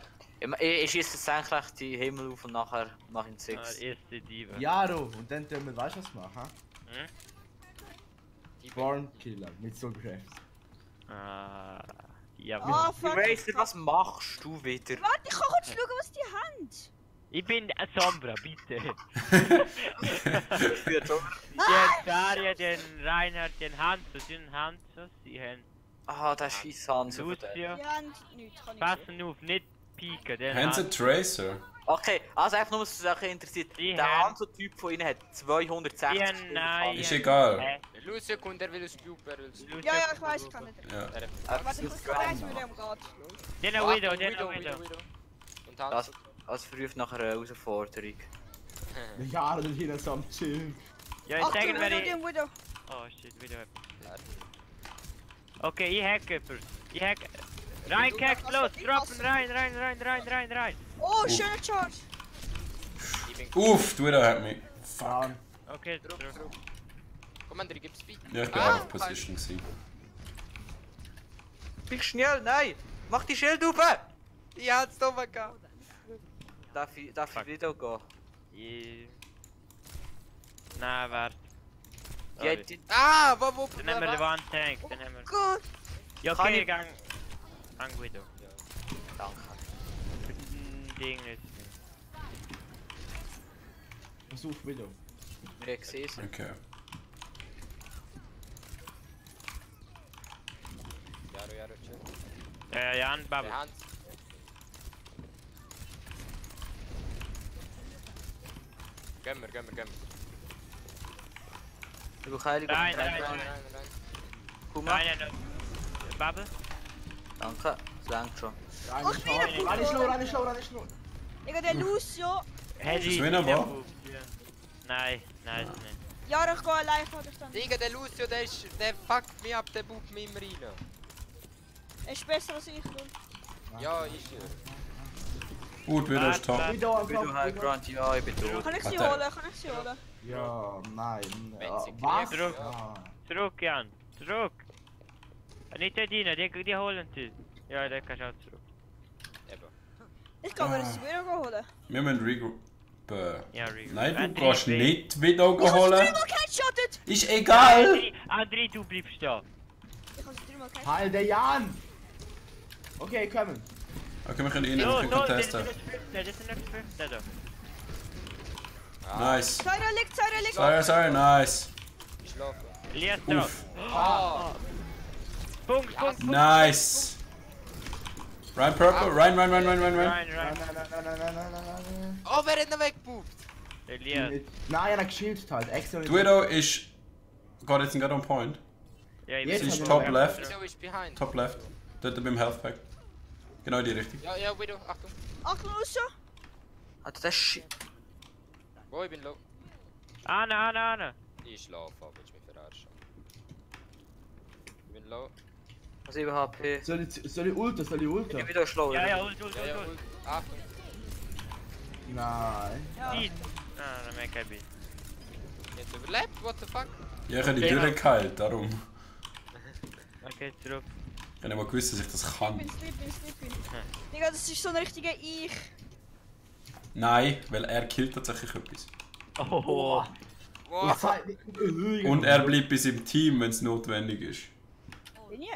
Ich schieße senkrecht die Himmel auf und nachher mache ich einen Ah, 6. erste Diva. Jaro, und dann tun wir, weißt du was machen? Die Born Killer mit so Crafts. Ah, ja. Ah, fuck. Racer, was machst du wieder? Warte, ich kann kurz schauen, was die haben. Ich bin ein Sombra, bitte. Für Tom. Die haben Xaria, den Reinhard, den Hanzo, den Hanzo, sie haben Ah, der scheiß Hans. Lucio. Die haben nichts, kann ich Passen auf, nicht pieken, den Haben sie Hanzo. Tracer? Okay, also einfach nur, was euch interessiert. Die Der haben- Hanzo-Typ von ihnen hat 260 Die haben, nein. Ist egal. Lucio kommt, er will ein Cube, er will ein Cube. Ja, ja, ich weiß, ich kann nicht. Ja. Warte, ich muss gucken, wie mit dem geht. Den Widow, den Widow. Und Das, Hans. das verruft nach einer Herausforderung. Jaro, da hinten so am Chillen. Ja, ich Achtung, zeige Widow, mir den Widow. Oh shit, Widow. Okay, ich hack jemand. Ich hack. Rein, Keks, los, droppen, rein. Oh, schöner Charge. Ich bin Uff, du hat mich. Fuck. Okay, drauf. Commander, gib's Speed. Ja, ich bin out of position gewesen. Bin schnell, nein! Mach die Schild auf! Ja, hat's doch mal gehabt. Darf ich wieder gehen? Nein, warte. Ja, die, Ah, wo? Dann nehmen wir den One Tank, dann nehmen wir... Gott. Ja, Kann okay, ich- gang Widow. danke. Ding nicht. Versuch wieder. Wir haben gesehen. Okay. Jaro, chill. Jan, Bubble. Der Hans. Gehen wir. Ich brauche Heilung. Nein. Rein. Komm mal. Nein. Bubble? Danke, das reicht schon. Ach, ich bin ein Rein ist low. Ich habe den Lucio. Hey, Ist Winnerbar? Nein, ist nicht. Ja, ich gehe allein vor dich dann. Digga, der Lucio, der fuckt mich ab, der bucht mich immer rein. Er ist besser als ich, du. Ja, ist Gut, wieder ist top. Widow am Wie du Kopf. High Ground, ja, ich bin tot. Kann ich sie Warte. holen? Kann ich sie holen? Ja, nein. Wenn sie Was? kriegt, Ja. Zurück, Jan. Zurück. Nicht der Diener, die holen dich. Ja, der kannst du auch zurück. Eben. Ich kann mir das Widow holen. Wir müssen regroupen. Ja, Rigo. Nein, du André, kannst bitte. nicht Widow Ich habe sie holen. dreimal geheadshottet! Ist egal. André, du bleibst da. Ich habe sie dreimal geheadshottet. Halt der Jan! Okay, kommen. Okay, wir können ihn So, einfach das sind testen. nicht 15, das sind nicht 15 da. Nice. Zaira liegt! Sorry, nice. Ich schlafe. Elias drauf. Uff. Ah! Punkt. Nice. Ryan Purple, Ryan. Rein. Nein. Oh, wer hat ihn weggebucht? Elias. Nein, er hat geschildet halt. Extra nicht. Widow ist. Gott, jetzt gerade on point. Ja, ich Jetzt bin ist schon top weg. left. Widow ist behind. Top left. Dort beim Health Pack. Genau in die Richtung. Ja, Widow, Achtung. Achtung, raus! Alter, das ist shit. Wo, ich bin low. Anna. Ich schlafe, aber ich mich verarschen. Ich bin low. 7 HP. Soll ich ulten? Ich bin wieder schlau. Ja, ult. Ja, ult. Achtung. Nein. Beat. Dann merke ich Beat. Jetzt überlebt, what the fuck? Ja, ich habe die Tür geheilt, darum. Okay, zurück. Ich habe nicht mal gewusst, dass ich das kann. Sleeping. Digga, das ist so ein richtiger Ich. Nein, weil er killt tatsächlich etwas. Oh. Wow. Und er bleibt bei seinem Team, wenn es notwendig ist.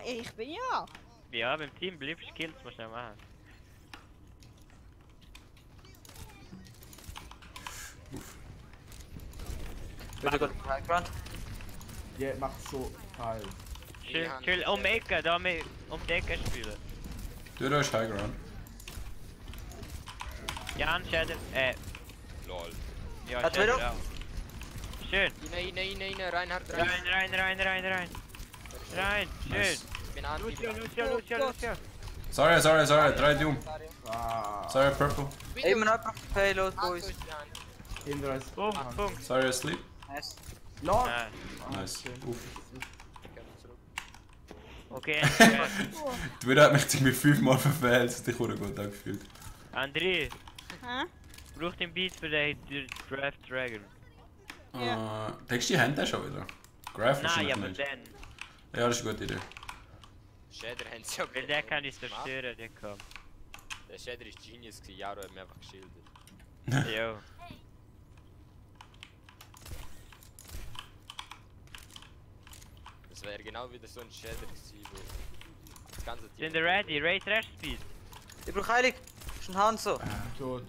Ich bin ja. Ja, beim Team bleibst du Kills, musst du machen. Wieder gut High Ground. Der macht so geil. Chill, um die Ecke, da um die Ecke spielen. Tür ist High Ground. Jan, Shadow, Lol. ja, Hat Shadow wieder? auch. Schön. Rein, Reinhard, rein. Rein, schön. Nice. Ich bin anti. Lucio. Sorry, 3 Doom. Ah. Sorry, Purple. Immer noch auf Payload, Boys. Hinter uns. Punkt. Sorry, asleep. Nice. Lord! Nice. Uff. Okay, Die Widow hat mich ziemlich 5-mal verfehlt, das hat sich auch gut angefühlt. André, Hä? braucht den Beat für den Draft Dragon. Denkst du, die haben den schon wieder? Graph Nein, wahrscheinlich aber nicht. dann. Ja, das ist eine gute Idee. Shader haben sie ja Weil der kann ich zerstören, der kommt. Der Shader ist Genius gewesen, Jaro hat mir einfach geschildert. Jo. Das wäre genau wieder so ein Shader gewesen, wo das ganze Team... Sind wir ready? Race Rash Speed. Ich brauch Heilig. Ist ein Hanzo. Tot.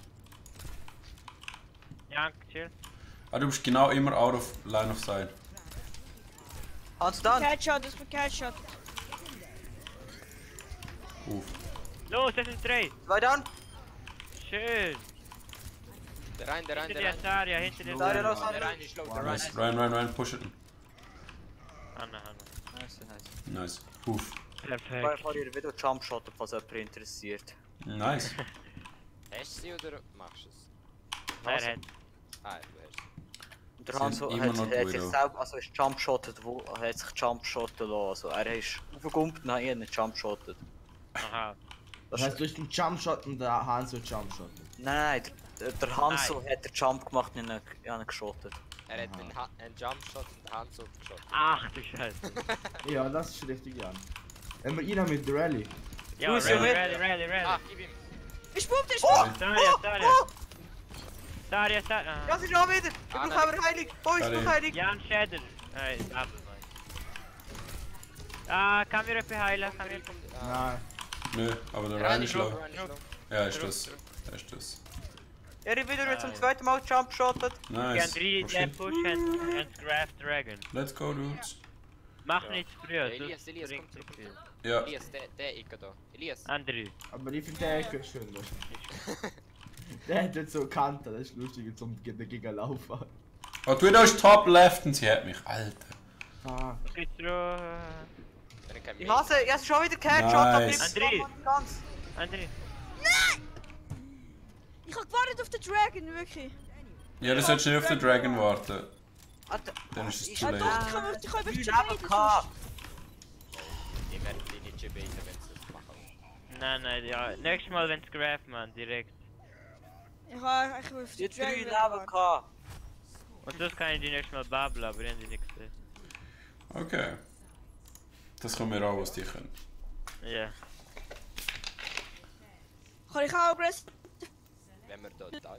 Ja, chill. Ah, du bist genau immer out of line of sight. Hanzo down. Headshot, das ist Headshot. Uff. Los, das sind 3. 2 down. Schön. Der rein. Hinter der Saria, hinter der Saria Saria. los, Der rein ist low, der rein Nice. ist Ryan, push it. Hanna. Nice. Nice. Uff. Perfekt. Vor ihr wieder Jump Shot, falls jemand interessiert. Nice. Hast du sie oder machst du es? Er hat. Ah, du hast Und der Sind Hanzo immer hat noch sich Guido. selber, also ist Jump Shotted, hat sich Jump Shotted lassen. Also er ist aufgekumpelt und hat ihn nicht Jump Shotted. Aha. Das heißt, du hast den Jumpshot und der Hanzo Jumpshot. Nein, der Hanzo hat den Jump gemacht und ihn geschottet. Er hat einen Jumpshot und den Handzug geschossen. Ach du Scheiße. Ja, das ist richtig, Jan. Wenn wir ihn haben mit der Rally. Ja, Lucio mit. ready. Ah, gib ihm! Ich pumpt, Saria. Ja, sie ist auch wieder! Ich brauch aber Heilig! Boys, ich brauch Heilig! Jan Shader. Nein, ab. Ah, kann wir etwas heilen? Nein. Nö, aber der Ryan ist low. Ja, ist das. Er ist wieder zum zweiten Mal Jump Shotted. Nice. Gern 3 Push and Graph Dragon. Let's go, dudes. Mach nicht zu früh. Elias, sonst komm bringt zurück. nicht viel. Ja. Elias, der Ecke da. Elias. André. Aber ich finde der Ecke schön. Der hat jetzt so Kanten, das ist lustig, zum dagegen laufen. Oh, die Widow ist top left und sie hat mich. Alter. Ah. Geht zurück. Ich hasse, er ist schon wieder geheadshot, Nice. André. ganz. André. Ich hab gewartet auf den Dragon, wirklich. Ja, du solltest nicht auf den Dragon warten. Alter, Dann ist es ich zu late. Doch, ich kann bin mich einfach gehabt. Ich werde die nicht beten, wenn sie das machen. Nein, ja. Nächstes Mal, wenn's Graph, man, direkt. Ich will auf Die die 3 Leben warten. gehabt. Und sonst kann ich die nächste Mal babbeln, aber ich habe die nicht gesehen. Okay. Das können wir auch, was die können. Ja. Kann ich auch aggressiv? Wenn wir da diven.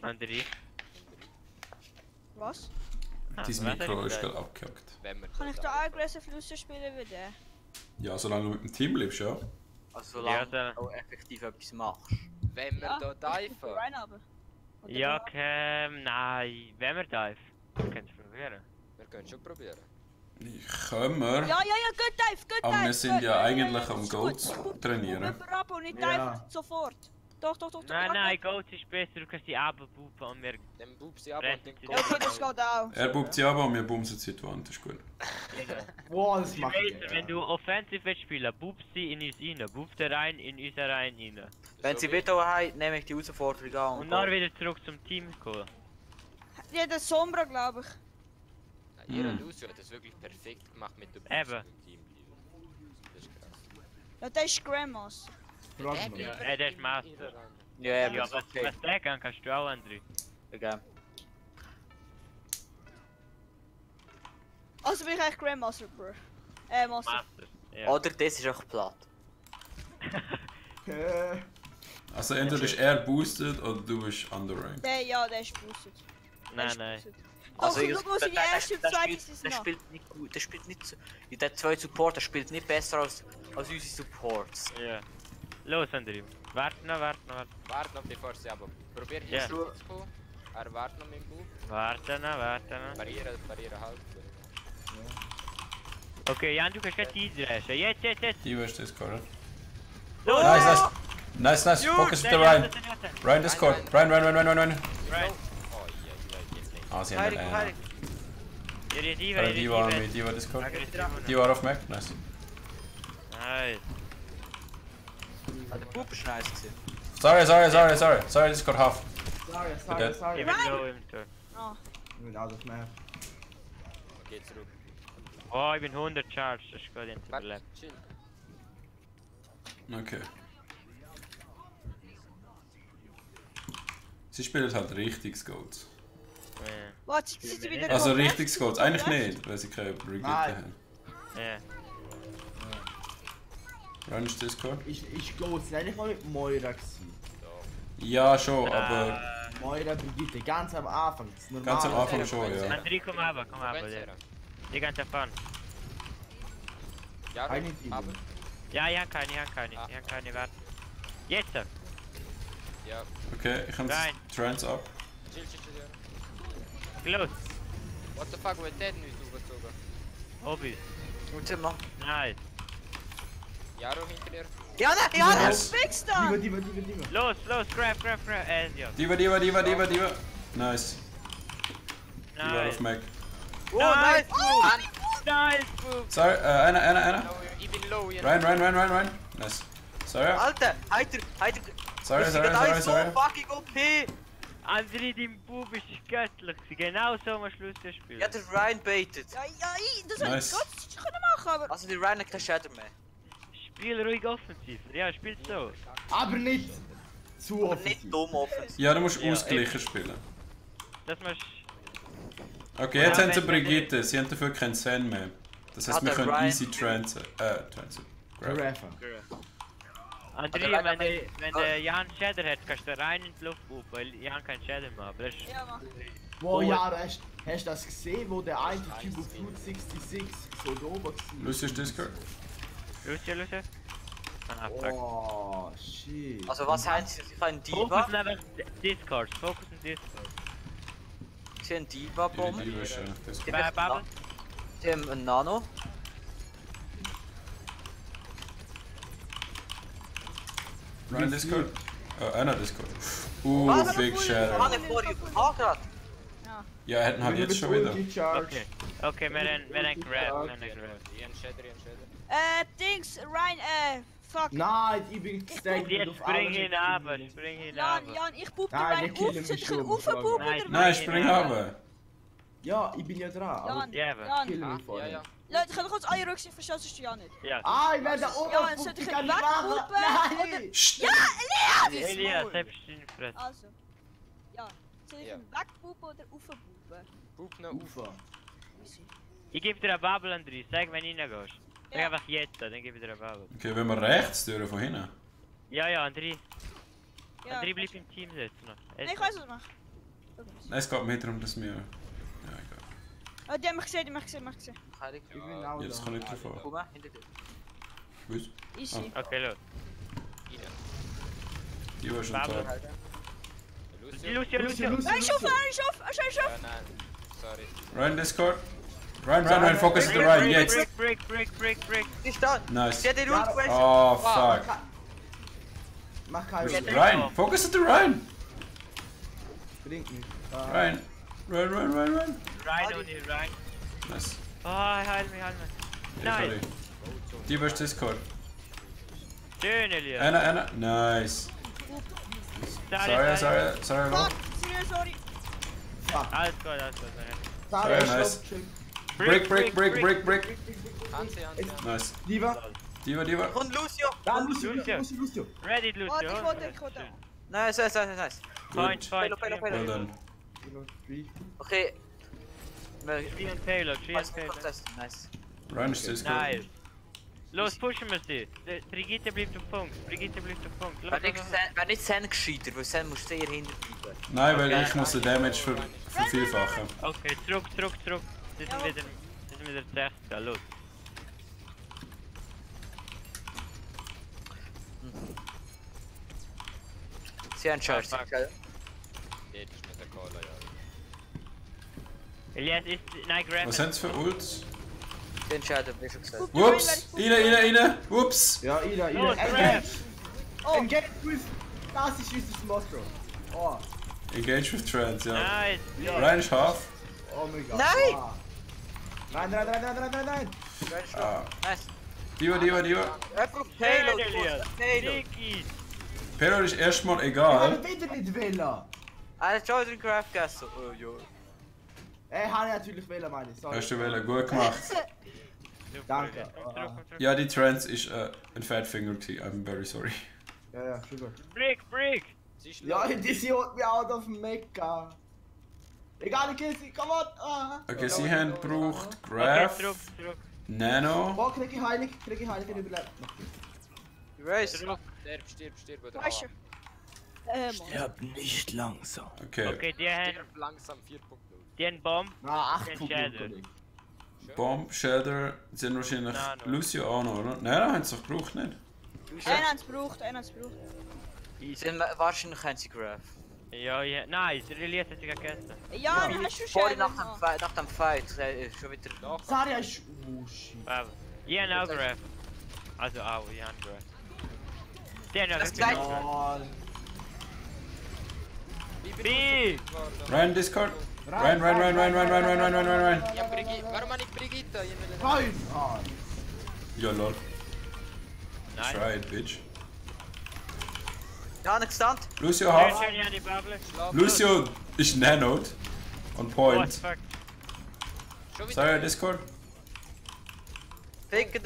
Andere. Was? Ah, Dein was Mikro hab ich ist gesagt? gerade abgehackt. Wenn wir Kann ich da auch aggressiv Flüsse spielen wie der? Ja, solange du mit dem Team bleibst, ja. Also solange Ja, du auch effektiv etwas machst. Wenn wir da diven. Rein aber. Oder Ja, da? nein, wenn wir dive. Wir können es probieren. Wir können schon probieren. Können wir. Ja, good dive, good dive. Aber wir sind good. ja eigentlich am ist Goats gut. Ich pup trainieren. jemanden ab und ich Ja. dive sofort. Doch. Nein, Goats ist besser, du kannst die abbuben und wir... Dann bub sie ab und dann Ja, Okay, das geht auch. Er bubt sie aber und wir bumsen sie die Wand, das ist gut. Wow, das Ich macht weiss, wenn du offensiv willst spielen, bubst sie in uns rein, bubst den rein in unsere Reihen rein. Wenn sie Veto haben, nehme ich die Herausforderung an. Und dann wieder zurück zum Team kommen. Ja, der Sombra, glaube ich. Ihre Lucio hat das wirklich perfekt gemacht mit der Eben. im Team. Das ist krass. Ja, der ist Grandmaster. Frag mal. Ja, der ist Master. Ja, Ja, aber ist was okay. der kann, kannst du auch andere. Okay. Also bin ich eigentlich Grandmaster, Bro. Master. Master. Ja. Oder das ist auch platt. Also entweder ist er boosted oder du bist underranked. Der ist boosted. Der Nein, ist nein. boosted. Also, Doch, schau mal, seine erste und zweite Season der noch. spielt nicht gut, der spielt nicht so. Der 2 Support, der spielt nicht besser als unsere Supports. Ja. Los, André. Warte noch. Warte noch bevor sie aber. Probier hier Ja. zu kommen. Er wartet noch mit dem Bub. Warte noch. Barriere halb. Okay, Jan, du kannst gleich einreichen. Jetzt. Die wirst du Discord. Los! Nice. Focus Der the Jan, Ryan. der Jan. Ryan Discord. Ryan. Right. Oh ja, jetzt nicht. Ah, sie haben Heilig, einen. heilig. Die war mit Diva Discord. Die war auf Mac. Nice. Nice. Ah, der Bub ist nice gewesen. Sorry, Discord half. Sorry. Ich bin low im Tor. Ah, Ich bin out of map. Geh zurück. Oh, ich bin 100 charged, das ist gerade Warte, überlebt. chill. Okay. Sie spielen halt richtiges Goats. Ja. warte, sind sie wieder Also komplett? richtiges Goats. Eigentlich nicht, weil sie keine Brigitte Nein. haben. Ja. Ryan ist Discord? Ich glaube, es war nicht mal mit Moira gewesen. Ja, schon, aber Moira Brigitte, ganz am Anfang. Das normale. ganz am Anfang schon, ja. André, komm aber. Wenn's Ja. her. Die ganze fahren. Ja, Keine Idee. aber. Ja, ich hab keine, warte. Jetzt! Ja, Okay, ich habe Nein. Trends ab. chill. Ja. Los! What the fuck, wird der nicht überzogen? Hobby. Gut machen. Nice. Jaro hinter dir. Ja, nein, Yes. Fix da! Diva. Los, grab. Ja. Diva. Nice. Die war auf Nice. Mac. Oh, nice! Nice, Bub. Sorry, einer. No, ich bin low. Ihr Ryan. Nice. Sorry. Alter, heiter. Sorry. So fucking OP! André, dein Bub ist göttlich. Genau so am Schluss des Spiels. Ja, der Ryan baitet. Ja, das Nice. hätte ich Gott können machen, aber... Also, der Ryan hat keinen Shader mehr. Spiel ruhig offensiv. Ja, spiel so. Aber nicht zu Aber offensiv. nicht dumm offensiv. Ja, du musst Ja, ausgleichen spielen. Das machst Okay, jetzt Ja, haben sie wenn- Brigitte, sie haben dafür keinen Zen mehr. Das heißt, Hat wir der können Ryan- easy transen. Grab. Rafa. André, Also, wenn der Jan Shader hat, kannst du rein in die Luft buben, weil Jan keinen Shader mehr hat. Das ist Ja, mach. Wow, ja, hast du das gesehen, wo der eine Typ auf Route 66 so da oben war? Lucius Discord. Lucia. Ah, fuck. Oh, shit. Also, was haben sie? Sie haben Diva. Fokus einfach Discord. Sie haben Diva-Bomb. Die ist Discord. Sie haben Sie haben einen Nano. Ryan Discord. Einer Discord. Was? Big Ah, Shadow. der vor dir. Ah, grad. Ja, hätten halt jetzt schon wieder. Okay, wir haben Grab. Ian Shader. Dings, Ryan, fuck. Nein, ich bin gesteckt Jetzt spring ihn ab. Jan, ich bub den Nein, Ryan wir killen auf, mich soll ich ihn schon, aufbuben Nein. oder Nein, spring runter. Ja, ich bin ja dran. Aber Jan, Ja, aber- Jan, kill mich Ja, vorher. ja. Leute, ich kann doch kurz eure Rücksicht verstehen, sonst du ja nicht. Ja. Ah, ich werde da oben. Ja, sollte ich ihn wegpuppen? Nein! Psst. Elias, selbst in Fresse. Also. Ja. Soll ich Ja. ihn wegpuppen oder raufpuppen? Pup noch auf. Ufer. Ich gebe dir eine Bubble, André. Sag, wenn du reingehst. Sag Ja. einfach jetzt, dann gebe ich dir eine Bubble. Okay, wenn wir rechts durch von hinten. Ja, ja, André. Ja. André bleibt im Team sitzen noch. Nee, ich weiß, was ich mache. Nein, es geht mehr darum, dass wir... Ja, egal. Oh, die haben mich gesehen, die haben mich gesehen. Ich bin auch Jetzt da. kann ich drauf an. Komm mal, hinter dir. Was? Easy. Okay, los. Die war schon da. Lucio. Nein, schauf! Ja, nein. Sorry. Ryan, Discord. Ryan, focus to the Ryan, jetzt. Break. Ist da! Nice. Sie hat den Rund Oh, fuck. Mach keinen Ryan, focus to the Ryan. Bringt nicht. Ryan. Ryan. Rein und hier rein. Nice. Oh, heil mich. Sorry. Die war Discord. Schön, Elias. Anna. Nice. Sorry. Fuck! Sorry. Alles gut. Very nice. Break. Hansi. Nice. Diva. Diva. Und Lucio! Da, Lucio. Ready, Lucio. Oh, ich wollte. Nice. Point. Pelo. Well done. Okay. Tree and Payload. Nice. Ryan ist Discord. Nice. Los, pushen wir sie. Brigitte bleibt auf Punkt. Los. Wäre nicht Sen gescheiter, weil Sen muss sehr hinter bleiben. Nein, weil ich muss den Damage vervielfachen. Okay, zurück. Sie sind wieder 60. Los. Sie haben Charge. fuck. Jetzt ist mit der Cola, ja. Elias ist... Nein, grab. Was sind für Ults? Sie entscheiden, wie schon gesagt. Whoops! Rein! Whoops! Ja, Ida. Los, grab. Engage with... Das ist unser Monstro. Oh. Engage with Trends, ja. Nice. Ryan ist half. Oh mein Gott. Nein! Ah. Nein. Ah. Nice. Diva. Einfach Schön, Payload. Elias. Payload. Dicky. Payload ist erstmal Ich egal. kann wieder nicht wählen. Hat Jordan Craft gegessen? Oh, jo. Habe ich natürlich wählen, meine ich. Sorry. Hast du wählen, gut gemacht. Danke. Komm zurück. Ja, die Trends ist ein Fat Finger gewesen. I'm very sorry. Ja, schon gut. Break. Sie ist Ja, low. die holt mich out of Mecca. Egal, ich kill sie, come on! Ah. Okay, sie haben gebraucht Okay, Graph, zurück. Nano. Oh, krieg ich Heilig, ich überlebt. Race. Zurück. Stirb, oder? Weißt du? Mann. Nicht langsam. Okay, Okay, die haben Langsam 4.0. die haben Bomb. Ah, 8 Den Punkte, Shadow. Kollege. Bomb, Shader, sie haben wahrscheinlich Nano. Lucio auch noch, oder? Nein, haben sie doch gebraucht, nicht? Einer hat's gebraucht. Wahrscheinlich haben sie Graph. Ja. Nice, der Elias hat sich gegessen. Ja, dann hast du Vorhin schon. nach dem Fight schon wieder. Doch. Saria ist... Oh, shit. Wow. Ich habe auch Graph. Also auch, ich habe Graph. Die haben auch Das wirklich gleiche. Graph. Oh, B! Ryan, Discord. Ryan. Ja, Brigitte. Warum habe ich Brigitte? Ich will nicht. Nein! Ah. Ja, lol. Nice. Try it, bitch. Ja, nicht gestand. Lucio Schön, half. ich habe die Bubble. Lucio ist nanoed. On What point. the fuck? Schon wieder? Sorry, Discord. Ficken.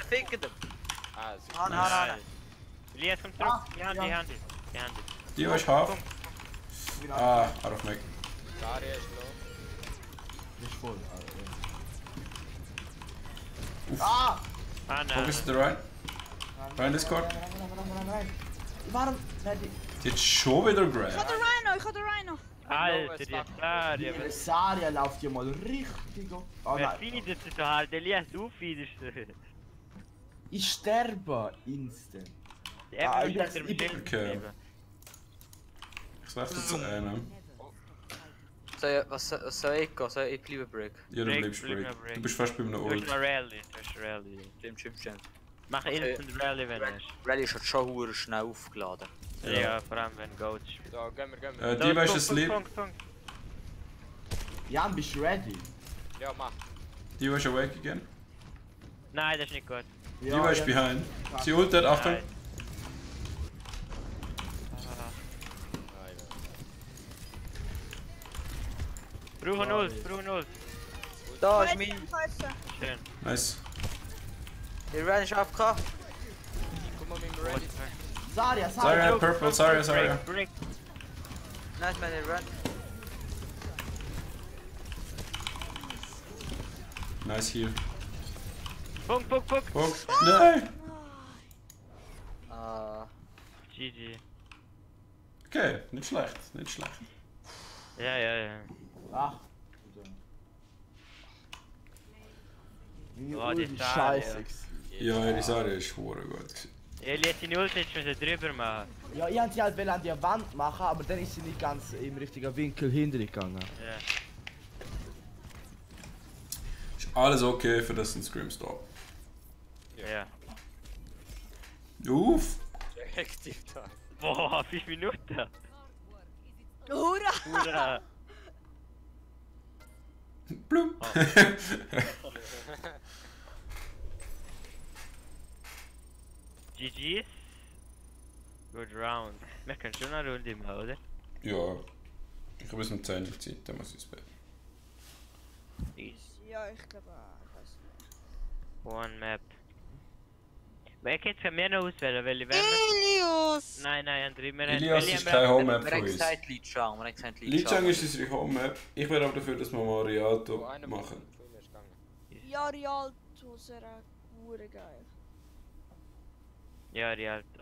Ah, sie Han. Nice. Elias kommt zurück. Ah, Die Hand. Die war half. Ah, out of mech. Daria ist low. Ist voll. Uff. Ah! Ah, nein. Focus to the Ryan. Ryan, Discord. Nein. Warum? Nein, Die hat schon wieder Ich Grab. habe den Rhino. Alter, die Saria. die Saria läuft ja mal richtig auf. Oh Wer nein. findet das so hart? Elias, du findest es. Ich sterbe instant. Er ich ist bin- der ich bin- Bestimmt. Ich wechsle zu einem. Was soll ich gehen? Soll ich bleiben Brick? Ja, du Break, bleibst bleib Break. mal Break. Du bist fast bei einem Du Ult. hast eine Rally. Stimmt. Mach Okay. instant Rally, wenn du hast. Rally ist halt schon hure schnell aufgeladen. Ja, vor allem wenn Goat spielt. Da, gehen wir. Die war asleep. Punkt. Jan, bist du ready? Ja, mach. Die war awake again. Nein, das ist nicht gut. Die war behind. Sie ultet, Achtung. Nein. Brauchen Ult. Da Ich ist mein. Schön. Nice. Der Ren ist AFK. Guck mal mit dem Reddit. Zarya, Zarya, Purple, Zarya. Break. Nice man, der Ren. Nice heal. Punkt. Punkt. Nein! GG. Okay, nicht schlecht. Ja. Ach. Oh, die Wie Zarya. scheiße. Ja, ihre Zarya ist hure gut. Ja, jetzt seine Ulti jetzt müssen drüber machen. Ja, ich wollte sie halt an die Wand machen, aber dann ist sie nicht ganz im richtigen Winkel hintergegangen. Ja. Ist alles okay für das ein Screamstop. Ja. Uff! Hektik da. Boah, 5 Minuten. Hurra! Hurra. Blum! GG's. Good round. Wir können schon eine Runde machen, oder? Ja. Ich habe bis um 10 Uhr Zeit, dann muss ich ins Bett. Easy. Ja, ich glaube auch. Ich weiß nicht. One Map. Wer jetzt können wir noch auswählen, welche werden Ilios! Nein, André, wir Ilias ist keine Home-Map Wir von haben uns. gesagt Lichang, wir haben gesagt Lichang ist unsere Home-Map. Ich wäre aber dafür, dass wir mal Rialto Wo einer machen. von mir ist gegangen. Ja, Rialto wäre auch geil. Ja, Rialto.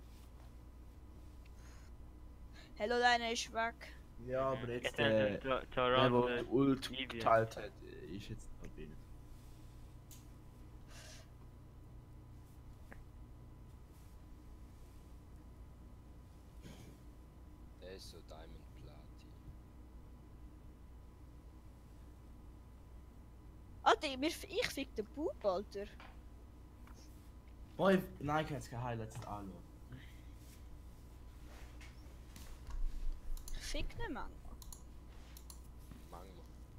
Hello, deine ist weg. Ja, aber jetzt Jetzt der, Toronto. der Ult Eevee. geteilt hat, ist jetzt noch drin. Der ist so Diamond Platin. Alter, ich fick den Bub, Alter. Boy, nein, ich kann jetzt keine Highlights anschauen. Ich fick den Mann. Mango.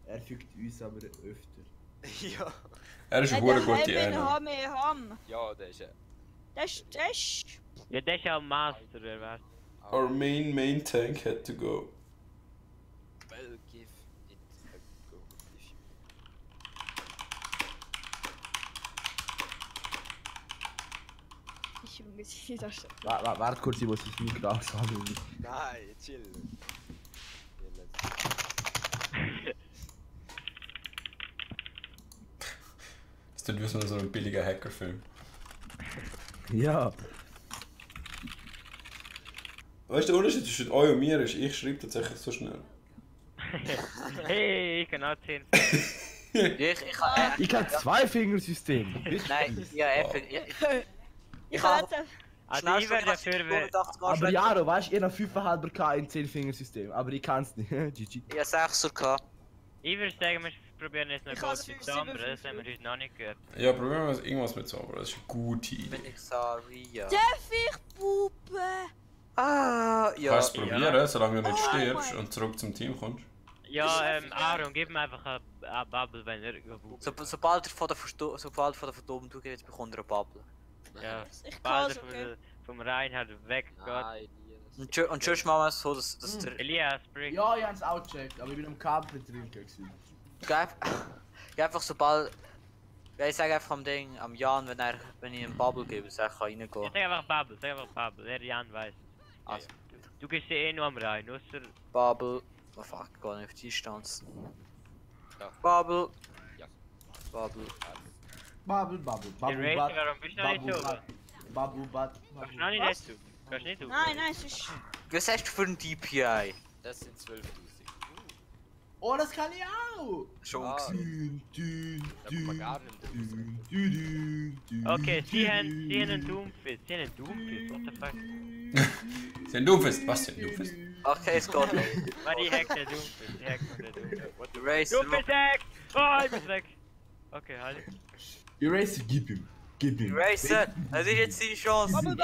Er fügt uns aber öfter. Ja. Er ist eine hure gute Anna. Ham. Ja, der ist ja. Das ist. Ja, das ist ja ein Master, oder was? Our main tank had to go. Well, give it a go. If you... Ich bin gesehen, das ist. Warte kurz, ich muss das Mikro aushaben. Nein, chill. Das tut wie so ein billiger Hackerfilm. Ja. Weißt du, der Unterschied zwischen euch und mir ist, ich schreibe tatsächlich so schnell. Hey, ich kann auch 10. Ich kann Zwei-Fingersystem. Nein, ja, effektiv. Ich kann jetzt. Also ich wäre dafür, Aber Jaro, weißt du, ich habe 5,5K in 10-Fingersystem, aber ich kann es nicht. GG. Ja, 6er gehabt. ich würde sagen, wir probieren jetzt noch Ich kurz kann die es Zauber, fünf, das haben wir uns noch nicht gehört. Ja, probieren wir irgendwas mit Zauber, das ist eine gute Idee. Bin ich Saria. Darf ich Puppe? Ah, ja. Kannst du es probieren, solange du nicht Oh stirbst mein- und zurück zum Team kommst. Ja, Aaron, gib mir einfach eine Bubble, wenn er irgendwo... Sobald er von der Verdobung durchgeht, bekommt er eine Bubble. Ja, Ich kann sobald es, er okay. vom Reinhard weggeht. Nein, Und tschüss machen wir es so, dass der... Elias, Brick. Ja, ich habe es auch gecheckt, aber ich bin am Kabel drin gewesen. Geh einfach sobald... Ja, ich sage einfach am Ding, am Jan, wenn ich einen Bubble gebe, sag ich kann reingehen. Ich sag einfach Bubble, der Jan weiß. Also, Du gehst ja eh nur am Rhein, außer... Bubble... Oh fuck, gar nicht auf die Distanz. Ja. Bubble... Ja. Bubble... Bubble, Der Racer, warum bist du noch nicht so? Bubble, Kannst du noch nicht Was? dazu? Kannst du nicht dazu? Nein, es ist. Was hast du für ein DPI? das sind 12.000. Oh, das kann ich auch! Schon Ah. gesehen. Da kommt man gar nicht raus. Okay, sie haben einen Doomfist, what the fuck? Sie ein Doomfist, was für ein Doomfist? Okay, es geht noch. Weil die hackt der Doomfist, What the Racer... Doomfist hackt! Oh, ich bin weg! Okay, halt. Eraser, gib ihm. Racer, das ist jetzt die Chance.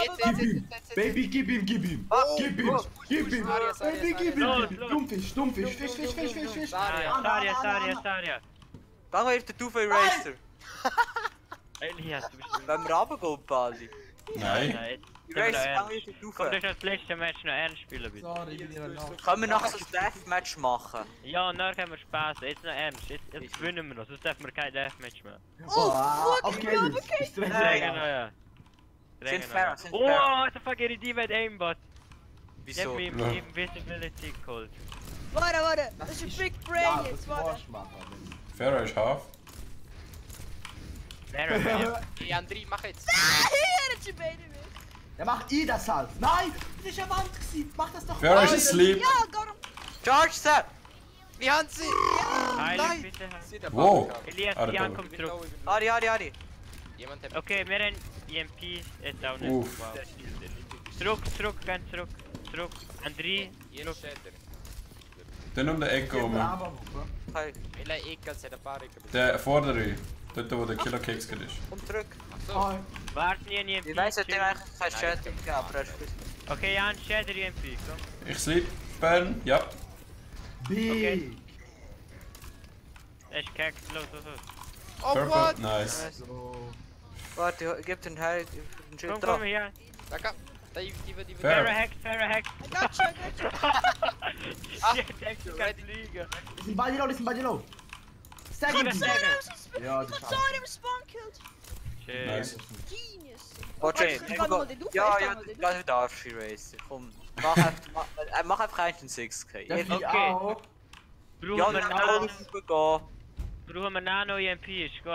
Baby, gib ihm. Gib ihm. Baby, gib Los, ihm. los. Dummfisch, Fisch. Staria. Geh mal auf den Tufe Racer. Elias, du bist... Wenn wir runtergehen, Pali. Nein. Nein, Race, jetzt fang wieder komm, rauf. das ist das letzte Match noch ernst spielen, bitte. Sorry, ich bin ja noch. Können wir nachher so ein Deathmatch machen? Ja, und dann haben wir Spaß. Jetzt noch ernst. Jetzt gewinnen wir noch, sonst dürfen wir kein Deathmatch mehr. Oh, fuck, okay, ich bin das ist direkt Drängen rein. noch, ja. Sind fair, sind Oh, fair. what the fuck, ihre Divide Aimbot. Ich hab Wieso? mir Ja. im Visibility geholt. Warte, das ist ein Big Brain Ja, jetzt, das warte. musst du machen. Farah ist half. Wer hat Ey, André, mach jetzt! Er hat schon beide weg. Ja, mach ich das halt. Nein, das ist eine Wand gewesen. Mach das doch. Farah ist Nein. asleep. Ja, gar nicht. Charge sie! Wir haben sie! Heilig, bitte. Sie der Wo? Bubble Cup. Elias, Ah, der Jan Bubble. kommt Ich bin low, zurück. ich bin low. Ari. Jemand hat Okay, wir haben EMP jetzt auch nicht. Uff. Zurück, gehen zurück. Zurück. André, jeden Shader. Dann um den Ecke rum. Okay, Welcher Ekel hat ein paar Ekel? Der vordere. Dort wo der Killer Keks ist. komm zurück. So, warten ihr EMP. Ich weiss, hat dir eigentlich kein Chat gegeben, aber er ist gut. Okay, Jan, Shader EMP, komm. Ich sleepen. Ja. Big. Er ist gehackt, los. oh Purple. what? Nice. So. Warte, gib den Heil, den Komm, Schild komm drauf. hier. Da kann. Da, die Fair. Farah hackt. I got you. Shit, er kann fliegen. Die sind beide low, die sind beide low. Stagger Komm, die. Stagger. Ja, Ich das hab ist so einen Spawn killed. Shit. Nice. Genius. Warte, Ich kann mal den Luft, ja, ich ja, kann mal den du darfst die Race. Komm, mach einfach einen 6K. Ja, ich Okay. auch. Ja, Brauchen dann wir kann Nano, gehen. brauchen wir Nano EMP, ist gut.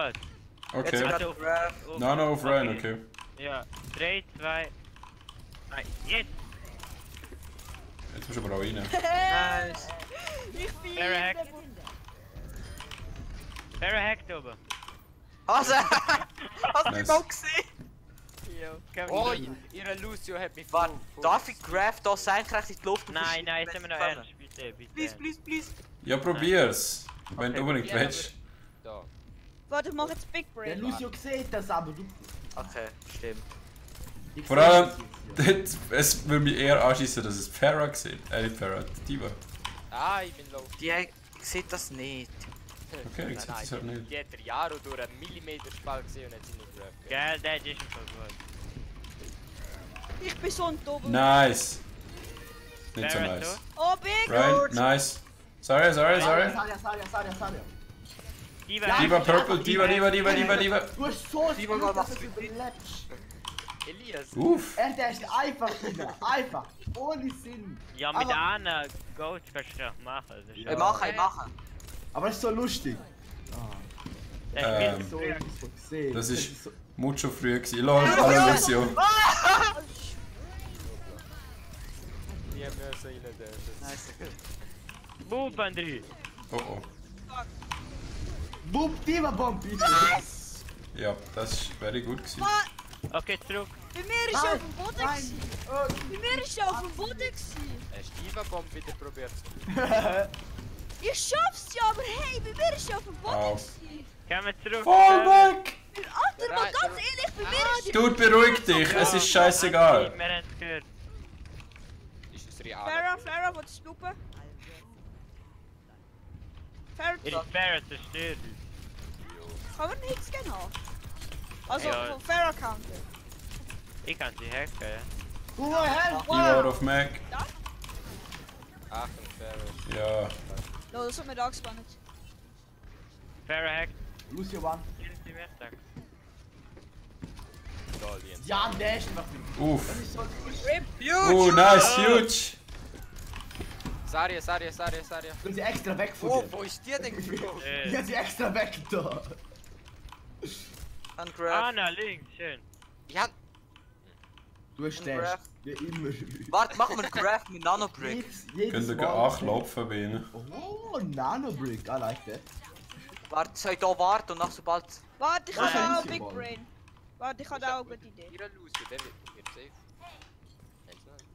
Jetzt Okay. sogar Also, Grab. Nano auf Ryan, okay. Ja, 3, 2, 1, jetzt! Jetzt musst du aber auch rein. Nice. Ich bin Farah hackt. Farah hackt oben. Hast du Nice. noch gesehen? Ja, komm. Oh, ihre Lucio hat mich Warte, darf ich Grab da senkrecht in die Luft? und Nein, verschieben, sind wir wenn noch sie ernst, bitte. Please. Ja, probier's. Wenn du unbedingt Ja, willst. Da. Warte, ich mach jetzt Big Der Brain. Lucio sieht das, aber du. Okay, stimmt. Ich Vor seh allem, das jetzt, ja. es würde mich eher anschießen, dass es Farah sieht. Nicht Farah, Diva. Ah, ich bin low. Die sieht das nicht. Okay, ich sehe das halt nicht. Die hat der Jaro durch einen Millimeter-Spalt gesehen und hat sie nicht gerafft. Geil, der ist schon voll gut. Ich bin so ein Doppel. Nice. Nicht so Farah nice. Oh, Big. Ryan, nice. Sorry. Saria. Diva Purple, Diva. Du hast so Die viel, war dass was du überlebst. Elias. Uff. Er ist einfach wieder. Einfach. Ohne Sinn. Ja, mit Aber- einer Goat kannst du doch machen. Das ist Ja. Ich mache. Aber es ist so lustig. Der So spielt etwas so gesehen. Das ist so. mucho früher gewesen. Lol, hallo Lucio. Wir müssen ihn nicht Nice. Boob, André. Oh. Boop, Diva Bomb, bitte. Ja, das ist very gut gewesen. Okay, zurück. Bei mir ist er auf dem Boden Nein. gewesen. Bei mir ist er auf dem Boden gewesen. Hast du Diva-Bomb wieder probiert? Ich schaff's ja, aber hey, bei mir ist er auf dem Boden Au. gewesen. Gehen wir zurück. Voll weg! Alter, mal ganz ehrlich, bei mir ist er... Dude, beruhig dich, es ist scheißegal. Wir haben es gehört. Ist es real? Farah, willst du snoepen? Farah, Ihr ist Farah zerstört. kann man nichts gehen haben. Also, Ja. von Farah Counter. Ich kann sie hacken, ja. Woher? Diva out of Mac. Achtung, Ferro. Ja. No, das hat mir angespannt. Farah hackt. Lucio One. Die Messtag. Da, die Jens. Ja, der ist einfach. Uff. Das ist so. Nice, huge. Saria. Du sie extra weg von Oh, dir. wo ist die denn geflogen? Ich hab sie extra weg da. Dann Grab. Anna, links, schön. Ja, Du hast den. Wie immer. Warte, machen wir Grab mit Nanobrick. Könnt ihr Mal. anklopfen bei ihnen. Oh, Nanobrick. I like that. Warte, soll ich da warten und nach sobald... Warte, ich Was habe haben auch Sie Big wollen? Brain. Warte, ich habe auch eine gute Idee. ihre Lucio, der wird safe. Kennst du nicht?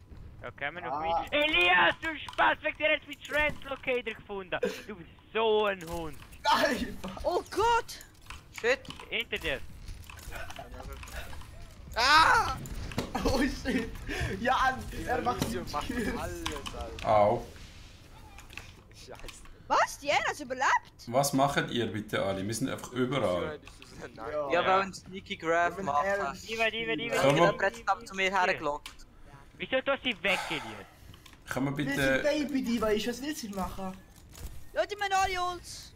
Ja, kommen wir noch Ah. mit. Elias, du Spaß, weg dir jetzt mit Translocator gefunden. Du bist so ein Hund. Nein! Oh Gott! Shit! Hinter dir. Ah! Oh shit! Ja, er macht Lucio macht alles, Alter. Au. Scheiße. Was? Diana hat überlebt. Was macht ihr bitte alle? Wir sind einfach überall. Ja, wir wollen Sneaky Graph machen. Kann man- Jetzt zu mir hergelockt. Wieso tust du sie weggehen? Kann man Bitte. bitte... Baby Diva ist, was willst du machen? Leute, meine alle Ults.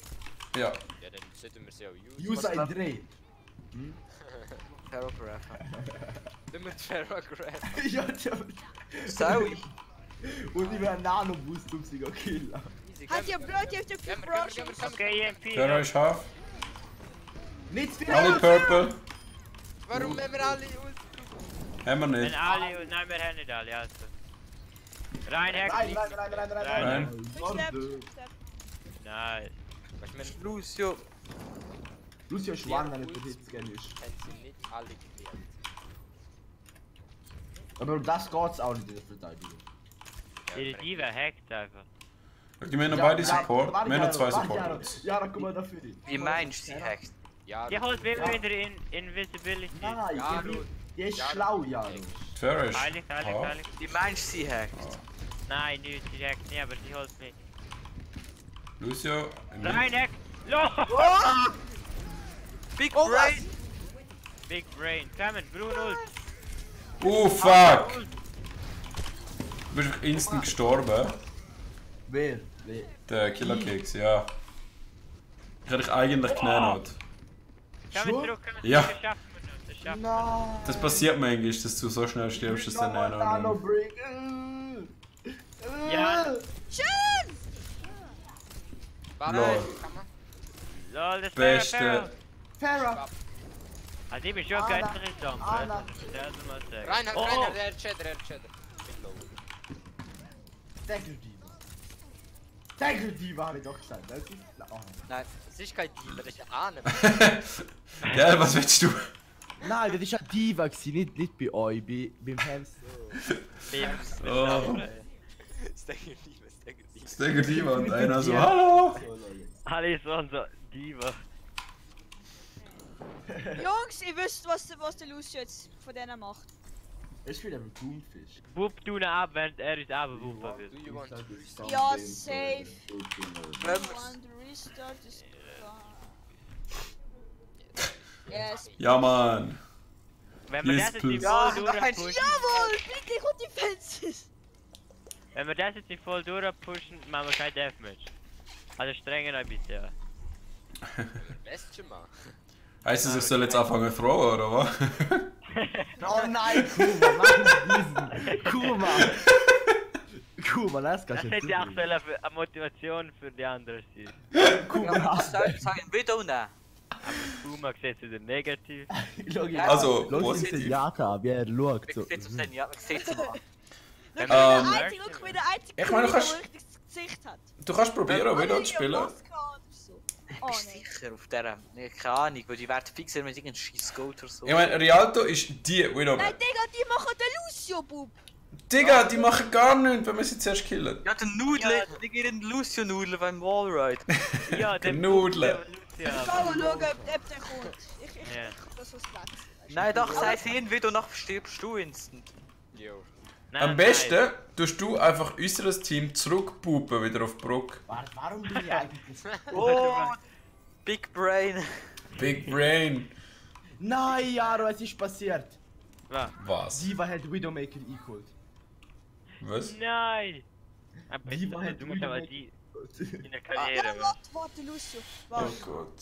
Ja, Ja, dann sollten wir sie auch usen. User in 3. Ferrograph. Dann mit Ferrograph. Ja, tja. Sorry. Und ich werde Nano-Boost, um sie zu killen. Easy, Hat ihr Blut, ihr habt ja Gehen 5 wir, gehen wir, Brushes. gehen wir. Okay, EMP. Terror ist half. Nicht zu viel! Alle Purple. Warum haben wir alle Ult? Haben wir Wenn nicht. alle und nein, wir haben nicht alle, also. Rein, Hack. Nein. Nein. Warte. Nein. Was ich meine, Lucio. Lucio ist schwanger, wenn er der Hits gerne ist. haben sie nicht alle geklärt. Aber um das geht's auch nicht in der Verteidigung. Ihre Diva hackt einfach. Wir haben noch beide Support. Wir haben noch 2 Support. Ja, dann guck mal dafür. Wie meinst du, sie hackt? Ja, Die holt immer wieder in Invisibility. Nein, Ja, die ist schlau, Jaro. Terror ist Heilig, heilig, half. heilig. Wie meinst du, sie hackt? Nein, nicht, sie hackt nicht, aber sie holt mich. Lucio. Rein, Hack. Los! Big Oh, was? Brain! Big Brain. Kommen, Bruno. Oh fuck! Du bist einfach instant gestorben. Wer? Der Killer Kicks, ja. Ich hätte dich eigentlich genannt. Kommen Schon? zurück, kommen Ja. zurück, das schaffen wir noch, das schaffen wir. Nein! Das passiert manchmal, dass du so schnell stirbst, dass der Nano. Nano-Break. Ja. Schön! Warte, Lol. kann man? Lol, das Beste. wäre Farah! Also ich bin schon Anna. geistlich interessant, Anna. das muss man sagen. Reinhard, Oh, Reinhard, er hat Cheddar. Mit Low. Dagger Diva. Dagger Diva habe ich doch gesagt. Das ist... Oh. Nein, das ist kein Diva, das ist eine Ahne. Ja, was willst du? Nein, das war eine Diva, nicht bei euch, beim Hamster. Oh. Stagger Diva, Stagger Diva. Stagger Diva und einer so, hallo! Alle so und so, Diva. Jungs, ihr wisst, was der Lucio jetzt von denen macht. Es ist wieder ein Thunfisch. Wupp tun ab, wenn er uns abwuppen will. Do you want to restart? Ja, safe. Wenn And restart is Yes. Ja, Mann. Wenn wir Yes, das jetzt please. nicht Ja, voll nein, durchpushen, Jawohl, bitte kommt die Fences. wenn wir das jetzt nicht voll durchpushen, machen wir kein Deathmatch. Also strenger noch bitte, ja. Weißt du mal? Heisst das, ich soll jetzt anfangen zu throwen, oder was? Oh nein, Kuma, mach nicht diesen. Kuma, das Das kannst du hätte nicht. auch eine Motivation für die anderen sein. Ja, sag ein Video nehmen. Puma sieht wieder negativ. Also, Los, positiv. ist der Jaka, wie er schaut. Ich seh's auf den, ja, ich seh's mal. Wenn Der wir einzige, guck, wie der einzige, Ich meine, du der kannst- richtig das Gesicht hat. Du kannst probieren, wieder zu spielen. Oh Bist nein. sicher auf dieser? Nee, keine Ahnung, weil die werden fixer mit irgendeinem Scheiß-Goat oder so. Ich meine, Rialto ist die Widow. Nein, Digga, die machen den Lucio-Bub. Digga, die machen gar nichts, wenn wir sie zuerst killen. Ja, der Nudler, die gehen in den Lucio-Nudler beim Wallride. Ja, der Nudeln. Ich kann mal schauen, ob der kommt. Ich Ja. das was Platz. Nein, doch, sei hin, wieder nach stirbst du instant. Jo. Am besten tust du einfach unser Team zurückpupen wieder auf die Brücke. Warum bin ich eigentlich... Oh, Big Brain. Big Brain. Nein, Jaro, es ist passiert. Was? Diva hat Widowmaker eingeholt. Was? Nein! Aber Diva hat du musst aber Widowmaker... die in der Ja, Karriere. warte, Lucio. Oh Warte. Gott.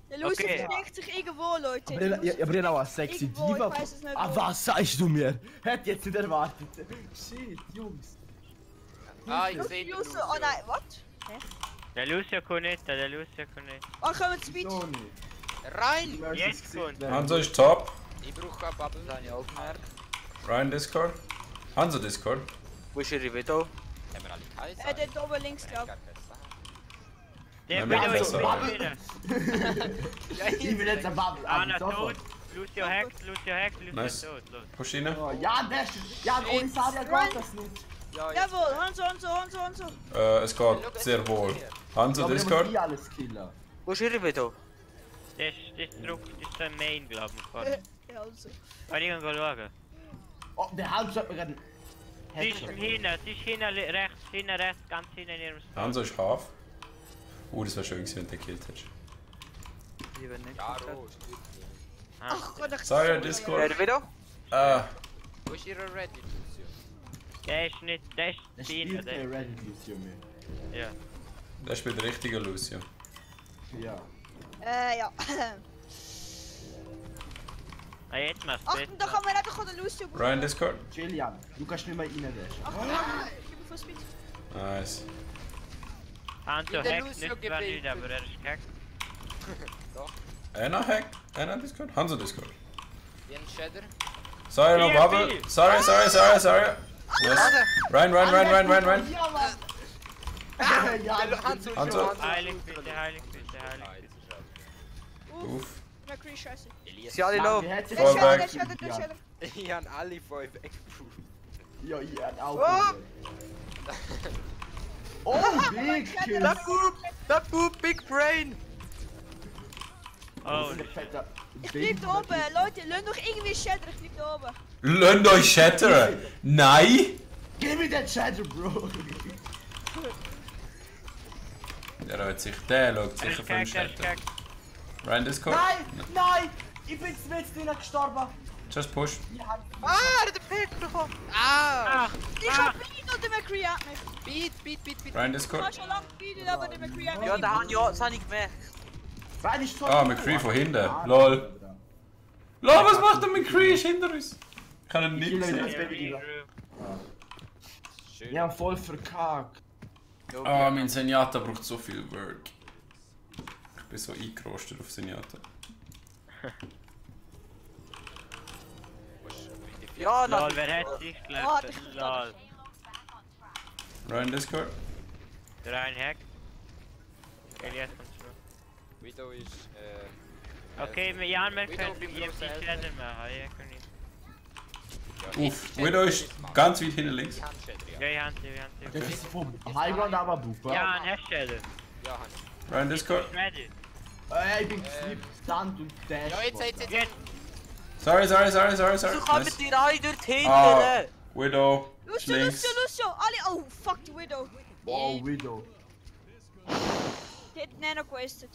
Der Lucio Okay. versteckt sich irgendwo, Leute. Aber ihr auch eine sexy Irgendwo, Diva. ich weiß es nicht Ah, wo. was sagst du mir? Hätte jetzt nicht erwartet. Shit, Jungs. Ah, ich sehe den Lucio, oh nein, was? Der Lucio kann nicht, der Lucio kann nicht. Oh, kommen wir Speech. So nicht. Rein! Jetzt kommt. Hanzo ist top. Ich brauche eine Bubble. Das habe ich auch gemerkt. Ryan Discord. Hanzo Discord. Wo ist ihre Video? Haben wir alle keine? Der oben links, glaub Gar keine Sache. Der Nein, will wir euch haben wieder. Ich will jetzt ein Bubble. Anna sofort. tot, Lucio hackt, Lucio Nice. tot, los. Push rein. Oh, ja, der ist... Ja, ohne Saria geht das nicht. Ja, jetzt. Jawohl, Hanzo. Es geht sehr wohl. Hanzo Aber ich muss Discord. nie alles killen. Wo ist ihre Video? Das ist zurück, das ist sein Main, glaub ich. Ja, also. Kann ich schauen? Oh, der Halb sollte mir gerade... Sie ist hinten, rechts, ganz hinten in ihrem Spawn. Hanzo ist half. Das wäre schön gewesen, wenn du den gekillt hättest. Lieber nicht. Jaro, stirbt nicht. Ach Gott, ich Sorry, Discord. Wer wieder? Wo ist ihre Reddit, Lucio? Der ist nicht, der ist Er Dino, spielt der. kein Reddit Lucio mehr. Ja. Das spielt der richtige Lucio. Ja. Ja. Ah, jetzt machst du Achtung, da kann man einfach den Lucio brauchen. Ryan Discord. Julian, du kannst nicht mehr rein dashen. Achtung, ich gebe Full Speed. Nice. Anto In der hackt Lucio nicht zwar nicht, gebeten. aber er ist gehackt. Einer Hack, einer Discord. Hanzo Discord. Wie ein Shader? Sorry, no Hier, bubble. Bill. Sorry. Yes. Ryan. Ja, Mann! Ja, Hanzo, Hanzo. Heilig bitte, heilig bitte. Uff. McCree, scheiße. Elias. Sie alle low. Der Fallback. Shadow, der Shadow. Ich habe alle 5 weggeprüft. Ja, ich hab auch. Oh! Oh, big kill! That boob, big brain! Oh, Ich bleib da oben. Leute, lasst doch irgendwie Shadow, ich bleib da oben. Lasst euch shattern! Nein! Give me that shadow, bro! Der schaut sich er für den ist Shatter. gehackt. Ryan Discord. Nein! Ich bin mit drinnen gestorben! Just push. Ah, der Pet bekommen! Ah! Ich hab Beat und der McCree hat mich. Beat. Ryan Ich Discord. hab schon lange gebeatet, aber der McCree hat mich. Ja, das habe ich gemerkt. Nein, ist so. Ah, McCree von hinten. Lol. Lol, was macht der McCree? Ist hinter uns. Ich kann ihn nicht Ich will sehen. nicht. Regroup. Schön. Wir haben voll verkackt. Ah, mein Zenyatta braucht so viel Work. Ich bin so eingerostet auf Zenyatta. Ja, Lol, nein. wer hat sich Oh, gelöst? Lol. Ryan Discord. Der ein Hack. Elias kommt zurück. Widow ist, Okay, ja, wir Widow können bleibt EMP noch selber. Shader machen. Ja, können nicht. Uff, Widow ist ganz weit hinten links. Ich habe Shader, Ja, ja. ich hab sie. Das ist vom Highground aber Bupa. Ja, ein Hack-Shader. Ja, habe ich. Ryan Discord. Ready. Ich bin gesleept, stunned und dash. Ja, jetzt. Jetzt. Sorry. So kommen Nice. die rein dort hinten. Ah, Widow. ist Lucio, links. Lucio. Alle. Oh, fuck die Widow. Wow, Widow. Die hat Nano gewastet.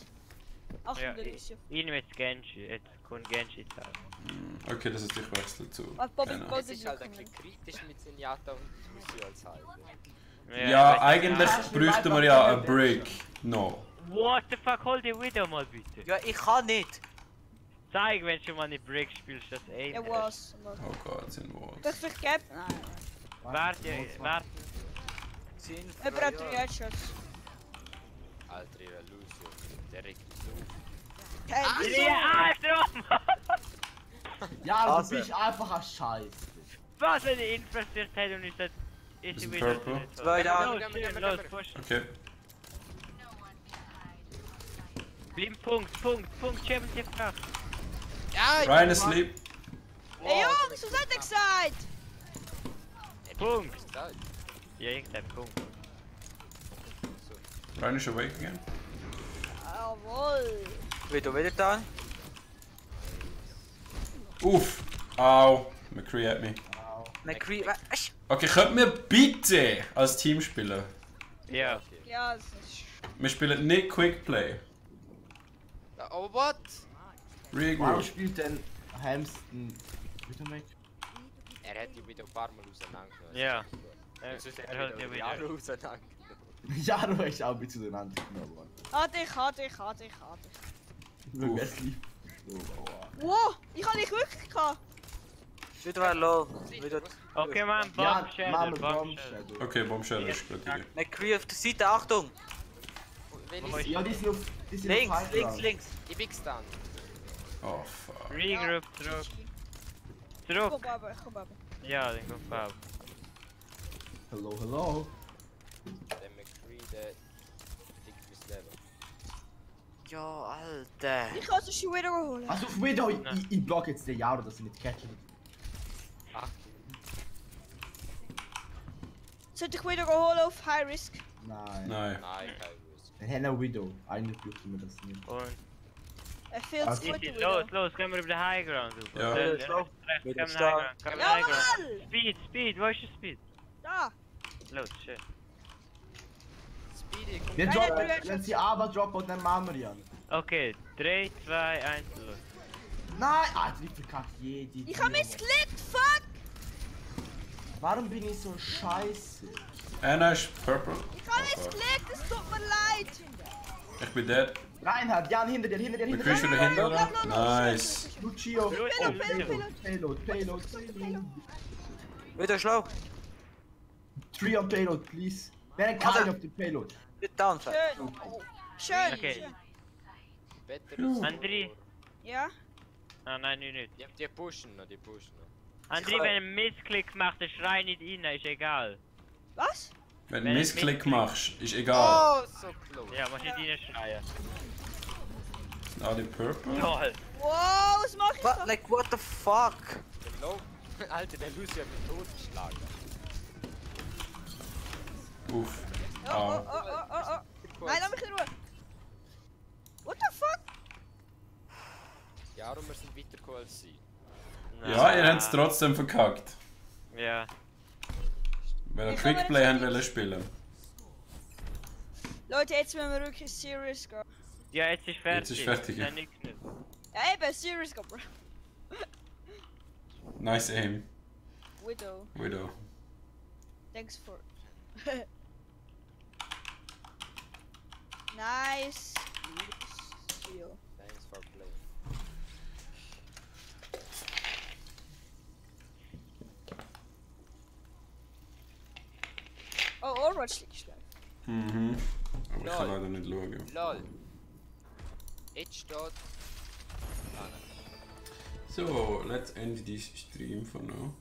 Achtung, Ja, der Lucio. ihn mit Genji. Jetzt kommt Genji Zeit. Okay, das ist ich wechsle zu. Was Bobby Keine Ahnung. Gold Es ist halt ein bisschen kritisch mit Zenyatta und Lucio als Halbe. Ja, eigentlich bräuchten wir ja eine Brick. No. What the fuck, hol die Widow mal bitte. Ja, ich kann nicht. Zeig, wenn du schon mal eine Brick spielst, das Aim. Er was. Oh Gott, sind Walls. Das ich geb. Nein. Warte. Sind Jemand hat 3 Headshots. Alter, ihre Lucio. Der regt mich so auf. Hey, wieso? Ja, Alter! Ja, du Also. bist einfach ein Scheiß. Was, wenn die infiltriert hat und ist das... Ist Ist sie ein wieder... Purple? Zwei da. Los, schön, los, push. Okay. Blind, Punkt, Champions gefragt. Ja, ich Ryan is asleep. Hey Jungs, was hat er gesagt? Punkt. gesagt. Ja, ich sag Punkt. Ryan is awake again. Jawohl. Wieder da. Uff. Au. McCree hat mich. McCree. Okay, könnten wir bitte als Team spielen? Ja. Ja, das ist... Wir spielen nicht Quickplay. Oh, what? Warum Regroup. spielt denn Hamston Widowmaker? Er hat die wieder ein paar Mal auseinandergenommen. Ja. Sonst Er hat hat er ja wieder Jahre wieder. auseinandergenommen. Ja, du hast auch ein bisschen auseinander genommen, Mann. Hatte ich. Wer ist lieb? Oh, Wow, ich hab nicht wirklich gehabt. Wieder war low. Wieder. Okay, man, Ja, Bomb Shadow, Mama, Bomb Bomb Shadow. Shadow. Okay, Bombshell ist gut. Idee. McCree auf der Seite, Achtung! Welches? Ja, die sind auf Links, Highground. links. Ich bin gestanden. Oh fuck. Regroup, zurück. Komm, Zurück. Baba. Ja, den kommt Bob. Hello. Der McCree, der tickt bis Level. Ja, Alter. Ich kann es schon wieder holen. Also auf Widow, ich block jetzt den Jahre, dass sie nicht catchen. Ach, Sollte ich wieder holen auf High Risk? Nein. Nein. nein, kein Wuss. Dann haben wir Widow. Eigentlich dürfen wir das nicht. Und Er fehlt Also- zu gut, easy, Widow. los, gehen wir über den High Ground. Ja. Rechts, Los, komm Wieder High stark. Ground, komm High Ground. Jawohl! Speed, wo ist der Speed? Da! Los, schön. Speed Idee, komm. Wir Nein, droppen, nein, wenn sie aber droppen, dann machen wir ihn. Okay, 3, 2, 1, los. Nein! Ah, ich verkackt jede. Ich hab missklickt, fuck! Warum bin ich so scheiße? Einer ist purple. Ich hab missklickt, es tut mir leid! Ich bin dead. Reinhard, Jan, hinter dir, hinter dir, Wir hinter kriegen dir. wieder hinter. Nice. Lucio. Payload, Payload. Payload. Wieder schlau. 3 on Payload, please. Then coming of the Payload. Get down, Fat. Schön! Schön! Okay. schön. Better André. Ja? Ah nein, nicht. Die pushen noch, die pushen noch. André, wenn du einen Missklick machst, dann schrei nicht rein, ist egal. Was? Wenn du einen Missklick machst, ist egal. Oh, so close. Ja, musst nicht reinschreien. Alle purple. Toll. Wow, was mach ich What? da? Like, what the fuck? Genau. Alter, der Lucio hat mich totgeschlagen. Uff. Oh, oh, oh, oh, oh, oh. Nein, lass mich in Ruhe! What the fuck? Ja, wir sind weitergekommen als sie. Ja, ihr habt es trotzdem verkackt. Ja. Weil ihr Ich kann Quickplay mir haben nicht- wollen spielen. Leute, jetzt müssen wir wirklich serious gehen. Ja, jetzt ist fertig. Jetzt ist fertig, ja. Nein, nichts nicht. Ja, eben, serious gehen, bro. Nice aim. Widow, Widow. thanks for... nice. Lucio. Thanks for playing. Oh, Overwatch liegt schlecht. Mhm. Aber ich kann Lol. leider nicht schauen. LOL. Jetzt steht... Ah, nein. So, let's end this stream for now.